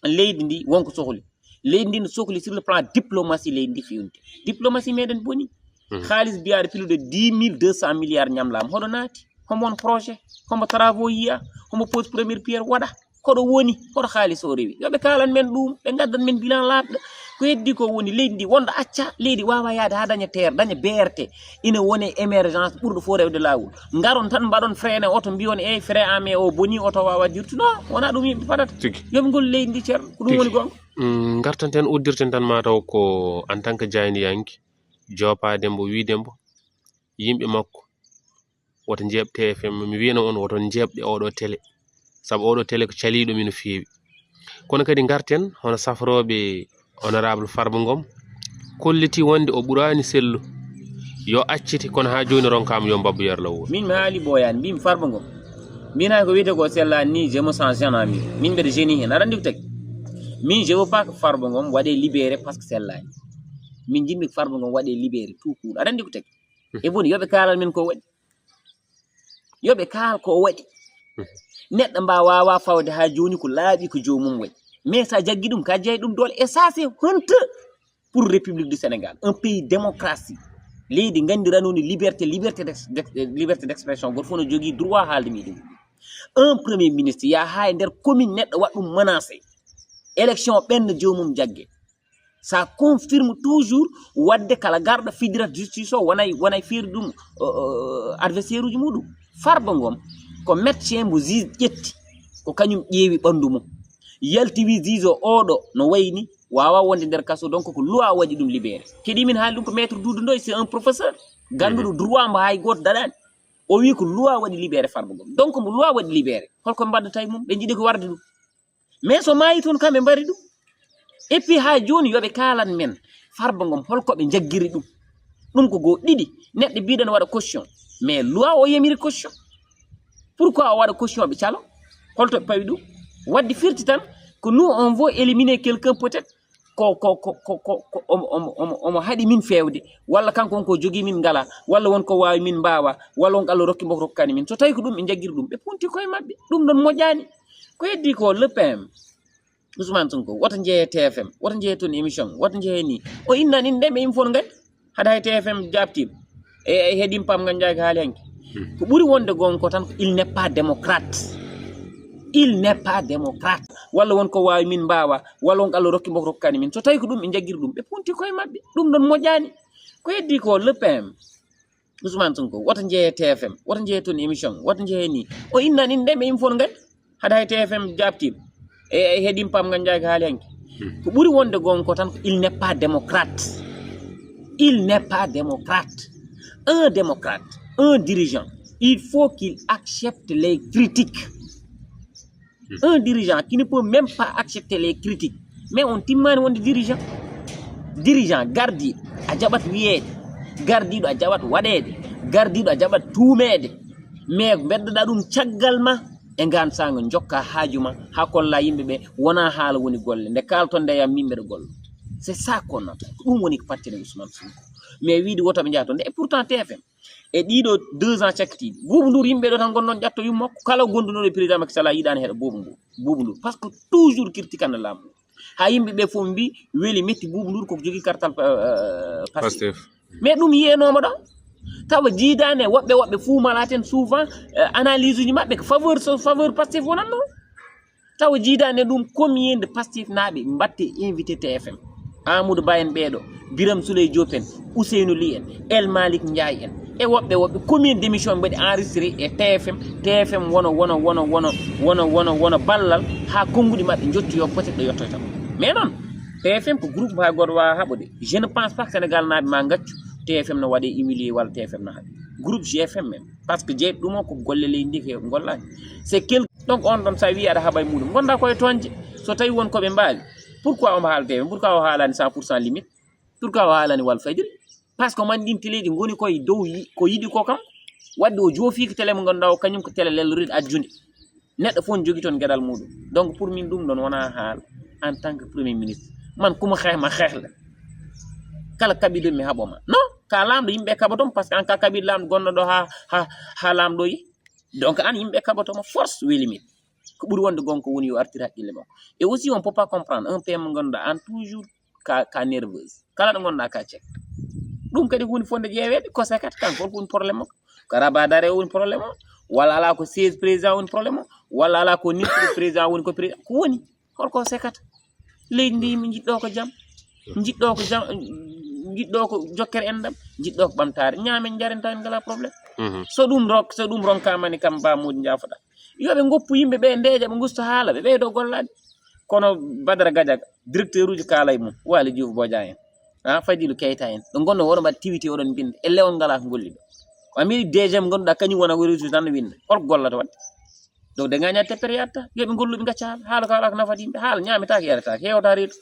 leydi ndi wonko sohli. Leydi ndi no sohli sur le plan diplomatie leydi ndi fewnde. Diplomatie meɗen boni. Mhm. Haalis mbiyaɗo plus de dix mille deux cents milliards ñamlaama. Hoɗo naati? Homo won projet? Homo travaux yiya? Homo pose première pierre waɗa? Hoɗo woni? Hoɗo haalis o rewi? Yo ɓe kaalan men ɗum, ɓe ngaddan men bilan laaɓɗo. Ko heddi ko woni leydi ndi wonɗo acca, leydi waawa yaade haa daña terre, daña B R T. Ina wone émergence ɓurɗo fof rewde laawol. Ngaron tan mbaɗon freine oto, mbiyon, "Eey, frein à main o boni, oto waawa dirtu." Non, wonaa ɗum yimɓe padata. Tigi. Yo ɓe ngollu leydi ndi, ceerno. Ko ɗum Tigi. Woni goonga. Mm, ngartanten, uddirten tan mataw ko en tant que jaayndiyanke, joopaade mbo, wiide mbo, yimɓe makko, woto njeeɓ T F M. Mi wiyano on, woto njeeɓɗe oɗo télé, sabu oɗo télé ko caliiɗo mi no feewi. Kono kadi ngarten hono safrooɓe honorable Farba Ngom, kolliti wonde o ɓuraani sellu. Yo accite, kono haa jooni ronkaama yo mbabbu yerlo wuro. Min mi haali ɓooyaani, mbimi Farba Ngom. Min hay ko wiyetee ko sellaani ni, je me sens gêné min. Min mbeɗa gêné heen. Aɗa anndi ko tagi? Min, je veux pas que Farba Ngom waɗe libéré parce que sellaani. Min njiɗmi ko Farba Ngom waɗe libéré tout court. Aɗa anndi ko tagi? Mhm. E boni, yo ɓe kaalal min ko waɗi. Yo ɓe kaal ko waɗi. Mhm. Neɗɗo mba waawa fawde haa jooni ko laaɓi ko joomum waɗi. Mais so a jaggi ɗum, ka jeyi ɗum doole. Et ça, c'est honteux pour République du Sénégal, un pays démocratie. Leydi nganndiranondi liberté, liberté d'ex-, d'ex-, liberté d'expression. Gooto fof no jogii droit haalde miɗum. Un premier ministre yaha haa e nder commune neɗɗo waɗa ɗum menacé. Élection ɓenna joomum jagge. Ça confirme toujours waɗde kala garɗo fijirata justice o wonay, wonay feeri ɗum, euh, euh, adversaire uji muɗum. Farba Ngom ko médecin mbo juge ƴetti, ko kañum ƴeewi ɓanndu mum. Yalti wi juge o oɗo no wayi ni, waawa wonde nder kaso, donc ko loi waɗi ɗum libéré. Kadi min haali ɗum ko maître Doudou Ndoye, c'est un professeur. Gannduɗo Mhm. droit mbo hay gooto daɗaani. O wi ko loi waɗi libéré Farba Ngom. Donc mo loi waɗi libéré, holko ɓe mbaɗata e mum? Ɓe njiɗi ko warde ɗum. Mais so maayi toon, kamɓe mbari ɗum. Et puis haa jooni yo ɓe kaalan men Farba Ngom holko ɓe njaggiri ɗum. Ɗum ko goo. Ɗiɗi, neɗɗo mbiɗen waɗa caution. Mais loi o yamiri caution. Pourquoi o waɗa caution ɓe calo? Holto ɓe pawi ɗum? Waɗde firti tan ko nous on veut éliminer quelqu'un peut-être ko, ko, ko, ko, ko, ko omo, omo, omo, omo haɗi min feewde, walla kanko won ko jogii min ngalaa, walla won ko waawi min mbaawaa, walla won ko Allah rokki mbo ko rokkani min. So tawi ko ɗum ɓe njaggiri ɗum, ɓe punti koye maɓɓe. Ɗum ɗon moƴƴaani. Ko heddi ko le P M, Ousmane Sonko, woto njehee T F M, woto njehee toon émission, woto njehee ni. O innani ɗum ɗe ɓe yimɓe fof no ngari. Hade hay T F M jaabtiima. E, e heɗiima Pape Ngagne Ndiaye ko haali hanki. Hmm. Ko ɓuri wonde goonga ko tan ko il n'est pas démocrate. Il n'est pas démocrate. Walla won ko waawi min mbaawa, walla won ko Allah rokki mbo ko rokkani min. So tawi ko ɗum ɓe njaggiri ɗum, ɓe punti koye maɓɓe. Ɗum ɗon moƴƴaani. Ko heddi ko le P M, Ousmane Sonko, woto njehee T F M, woto njehee toon émission, woto njehee ni. O innani ɗum ɗe ɓe yimɓe fof no ngari. Hade hay T F M jaabtiima. E, e heɗiima Pape Ngagne Ndiaye ko haali hanki. Ko ɓuri wonde gonga ko tan, ko il n'est pas démocrate. Il n'est pas démocrate. Un démocrate, un dirigeant, il faut qu'il accepte les critiques. Un dirigeant qui ne peut même pas accepter les critiques, mais on timmani wonde dirigeant. Dirigeant, gardiɗo a jaɓat wiyeede, gardiɗo a jaɓat waɗeede, gardiɗo a jaɓat tuumeede, mais mbeddoɗa ɗum caggal ma e ngaan saanga, jokka haaju ma haa kolla yimɓe ɓe wona haala woni golle. Nde kaalton nde yam min mbeɗa golla. C'est ça qu'on attend. Ko ɗum woni ko pattene Ousmane Sonko. Mais wiide woto ɓe njaha toon nde, et pourtant T F M e ɗiɗo deux ans cakkitiiɗi, Boubou Ndour, yimɓe ɗo tan ngonnoon ƴatto yummakko. Kala gondunoɗo e président Macky Sall a yiɗani heɗo Boubou Ndour, Boubou Ndour, parce que toujours critiquanno laamu. Ha yimɓe ɓe fof mbi weli metti Boubou Ndour koko jogii kartal, euh, Pastef. Pastef. Mais ɗum yiyenoma ɗo. Tawa jiidani e woɓɓe, woɓɓe Fou Malade en souvent, euh, analyse uji maɓɓe ko faveur, so faveur Pastef wonanno. Tawa jiidani e ɗum, combien de Pastef naaɓe mbatte invité T F M? Amadou Ba en ɓeeɗo, Birame Souleye Diop en, Ousseynou Ly en, El Malick Ndiaye en, e woɓɓe woɓɓe, combien d'émission mbaɗi enregistré e T F M? T F M wono, wono, wono, wono, wono, wono, wono ballal ha konnguɗi maɓɓe jottoyo peut-être ɗo yettoyta. Mais noon, T F M ko groupe ha goto wawa haɓude. Je ne pense pas que Sénégal naaɓe ma gaccu T F M no waɗe humilié walla T F M no haɓe. Groupe G F M même. Parce que jeyɗo ɗum o ko golle leydi ndi ko gollani. C'est quel, donc on ɗon sa wi aɗa haɓa e muɗum, gonda koye toñde. So tawi won koɓe mbawi, pourquoi omo haala T F M? Pourquoi o haalani cent pour cent limite? Pourquoi o haalani Walfadjri? Parce que man ɗin teleji goni koye dow yi-, ko yiɗi ko kam. Wadde o joofi ko télé mo ganduɗa o kañum ko télé lelloriɗo ajjude. Neɗɗo fof ne jogii toon geɗal muɗum. Donc pour min ɗum ɗon wona haala en tant que premier ministre. Man kuma xeex ma xeex la. Kala kaɓiɗo mi haɓo ma. Non, ka lamɗo yimɓe kaɓotom, parce que an ka kaɓiɗo lamɗo gonɗo ɗo ha, ha, ha lamɗo yi. Donc an yimɓe kaɓotoma force weli min. Ko ɓuri wonde gonga ko woni yo artir haqqille makko. Et aussi on peut pas comprendre un P M mo ganduɗa an toujours ka, ka nerveuse. Kala ɗo gonɗa ka cek. Ɗum kadi huunde fonde ƴeeweede, ko sekat kan, ko woni problème o? Ko rabat d'arrêt o woni problème o? Walla ala ko siège président woni problème o? Walla ala ko nittude président woni ko président? Ko woni? Holko sekata? Leydi ndi mi jiɗɗo ko jam. Jiɗɗo ko jam, jiɗɗo ko jokkere enɗam, jiɗɗo ko ɓamtaare. Ñaamen njaren taw en ngala problème. Mhm. So ɗum rok-, so ɗum ronkamani kam ba Mody Ndiaye foɗa. Yo ɓe ngoppu yimɓe ɓe ndeeƴa, ɓe ngusta haala, ɓe ɓeydo gollaade. Kono Badara Gadiaga, directeur uji kaala e mum, Waly Diouf Bodian en, ah, Fadilou Keita en, ɓe ngonno woɗo mbaɗa tiwiti oɗon mbinda, e lewol ngala ko golli ɗo. Ko Amérique D G mo ngannduɗaa kañum wona ko réseau tan no winda. Holko gollata waɗde? Donc de gañat teppere yatta, yo ɓe ngollu ɓe ngacca haala. Haala ko haala ko nafata yimɓe, haala ñaametaake yaretaake, heewata reedu.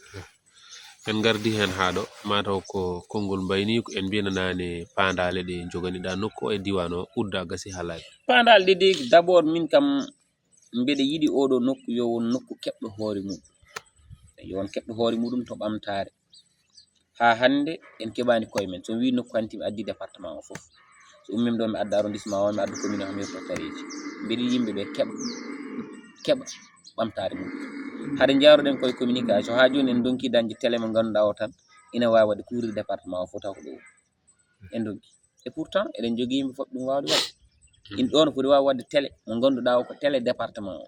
En ngardi heen haa ɗo, mataw ko konngol mbayniiko, en mbiyano naane paandaale ɗe njoganiɗaa nokku o e diiwaan o, udda gasi halaaki. Paandaale ɗe de, d'abord min kam mbeɗa yiɗi oɗo nokku yo won nokku keɓɗo hoore mum. Yo won keɓɗo hoore muɗum to ɓamtaare. Haa hannde en keɓaani koye men. So mi wii nokku hanti mi addi département o fof. So ummim ɗo mi adda arrondissement o, mi adda commune o, mi yetto tareeji. Mbeɗa yiɗi yimɓe ɓe keɓa, keɓa ɓamtaare mum. Hade njaaruɗen koye communication, haa jooni en ndonki dañde télé mo ngannduɗaa o tan ina waawi waɗde couvrir département o fof taw ko ɗo woni. En ndonki. Et pourtant, eɗen njogii yimɓe fotɓe ɗum waawde waɗde. In ɗoon foti waawi waɗde télé mo ngannduɗaa o ko télé département o.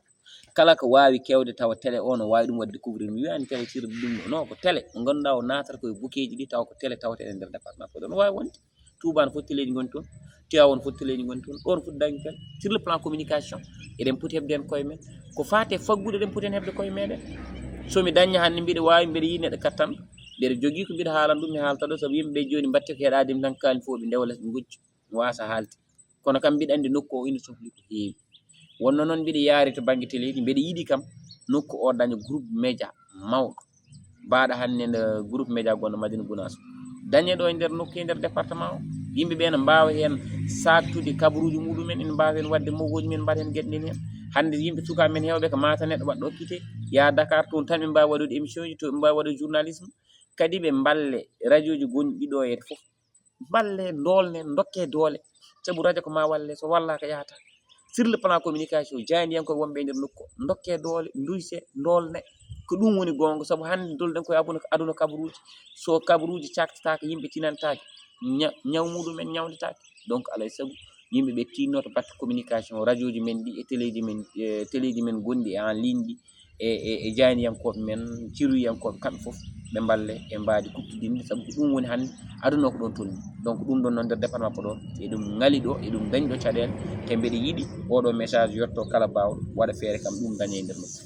Kala ko waawi kewde tawa télé o no waawi ɗum waɗde couvrir. Mi wiyaani télé sirde ɗum, non, ko télé mo ngannduɗaa o naatata koye bukeeji ɗi tawa ko télé tawteɗe nder département. Ko ɗoon waawi wonde. Touba no foti teleeji ngoni toon, Tivaouane foti teleeji ngoni toon, ɗoon foti dañde tel. Sur le plan communication, eɗen poti heɓde heen koye men. Ko faati e faggudu eɗen poti heen heɓde koye meɗen. So mi dañña hannde mbiɗa waawi, mbiɗa yiɗi neɗɗo kattanɗo, mbiɗa jogii ko mbiɗa haalan ɗum, mi haalta ɗo, sabu yimɓe ɓe jooni mbatte ko heɗaade mi tan kaali fof ɓe ndewa les ɓe ngujja, mi waasa haalde. Kono kam mbiɗa anndi nokku o ina sohli ko heewi. Wonno noon mbiɗa yaari to bannge teleeji, mbiɗa yiɗi kam nokku o daña groupe média mawɗo. Mbaɗa hannde nde groupe média gonɗo Madina Gounass. Dañe ɗo e nder nokku e nder département o. Yimɓe ɓe ne mbaawa heen saaktude kabaruuji muɗumen, ene mbaawa heen waɗde mogooji men, mbaɗa heen geɗe ɗen heen. Hannde yimɓe sukaaɓe men heewɓe ko Matam neɗɗo waɗɗo occupé, yaa Dakar, toon tan ɓe mbaawi waɗude émission ji, to ɓe mbaawi waɗude journalisme. Kadi ɓe mballe radio ji gonɗi ɗo e fof. Mballe, ndoolne, ndokke doole. Sabu radio ko ma walle, so wallaaka yahata. Sur le plan communication, jaayndiyankooɓe wonɓe e nder nokku, ndokke doole, nduyse, ndoolne. Ko ɗum woni goonga, sabu hannde ndolɗen koye aduna, aduna kabaruuji. So kabaruuji caaktataake, yimɓe tinantaake, ña-, ñaw muɗumen ñawndetaake. Donc, alaa e sago, yimɓe ɓe tinno to batte communication, radio ji men ɗi e télé ji men, e télé ji men gonɗi e en ligne ɗi, e, e, e jaayndiyankooɓe men, ciruyankooɓe kamɓe fof, ɓe mballe e mbaadi kuɓtodinndi, sabu ko ɗum woni hannde aduna o ko ɗoon tolni. Donc ɗum ɗoon noon nder département Podor, eɗum ŋali ɗo, eɗum dañi ɗo caɗeele, te mbeɗa yiɗi oɗo message yetto kala baawɗo waɗa feere kam ɗum daña e nder nokku.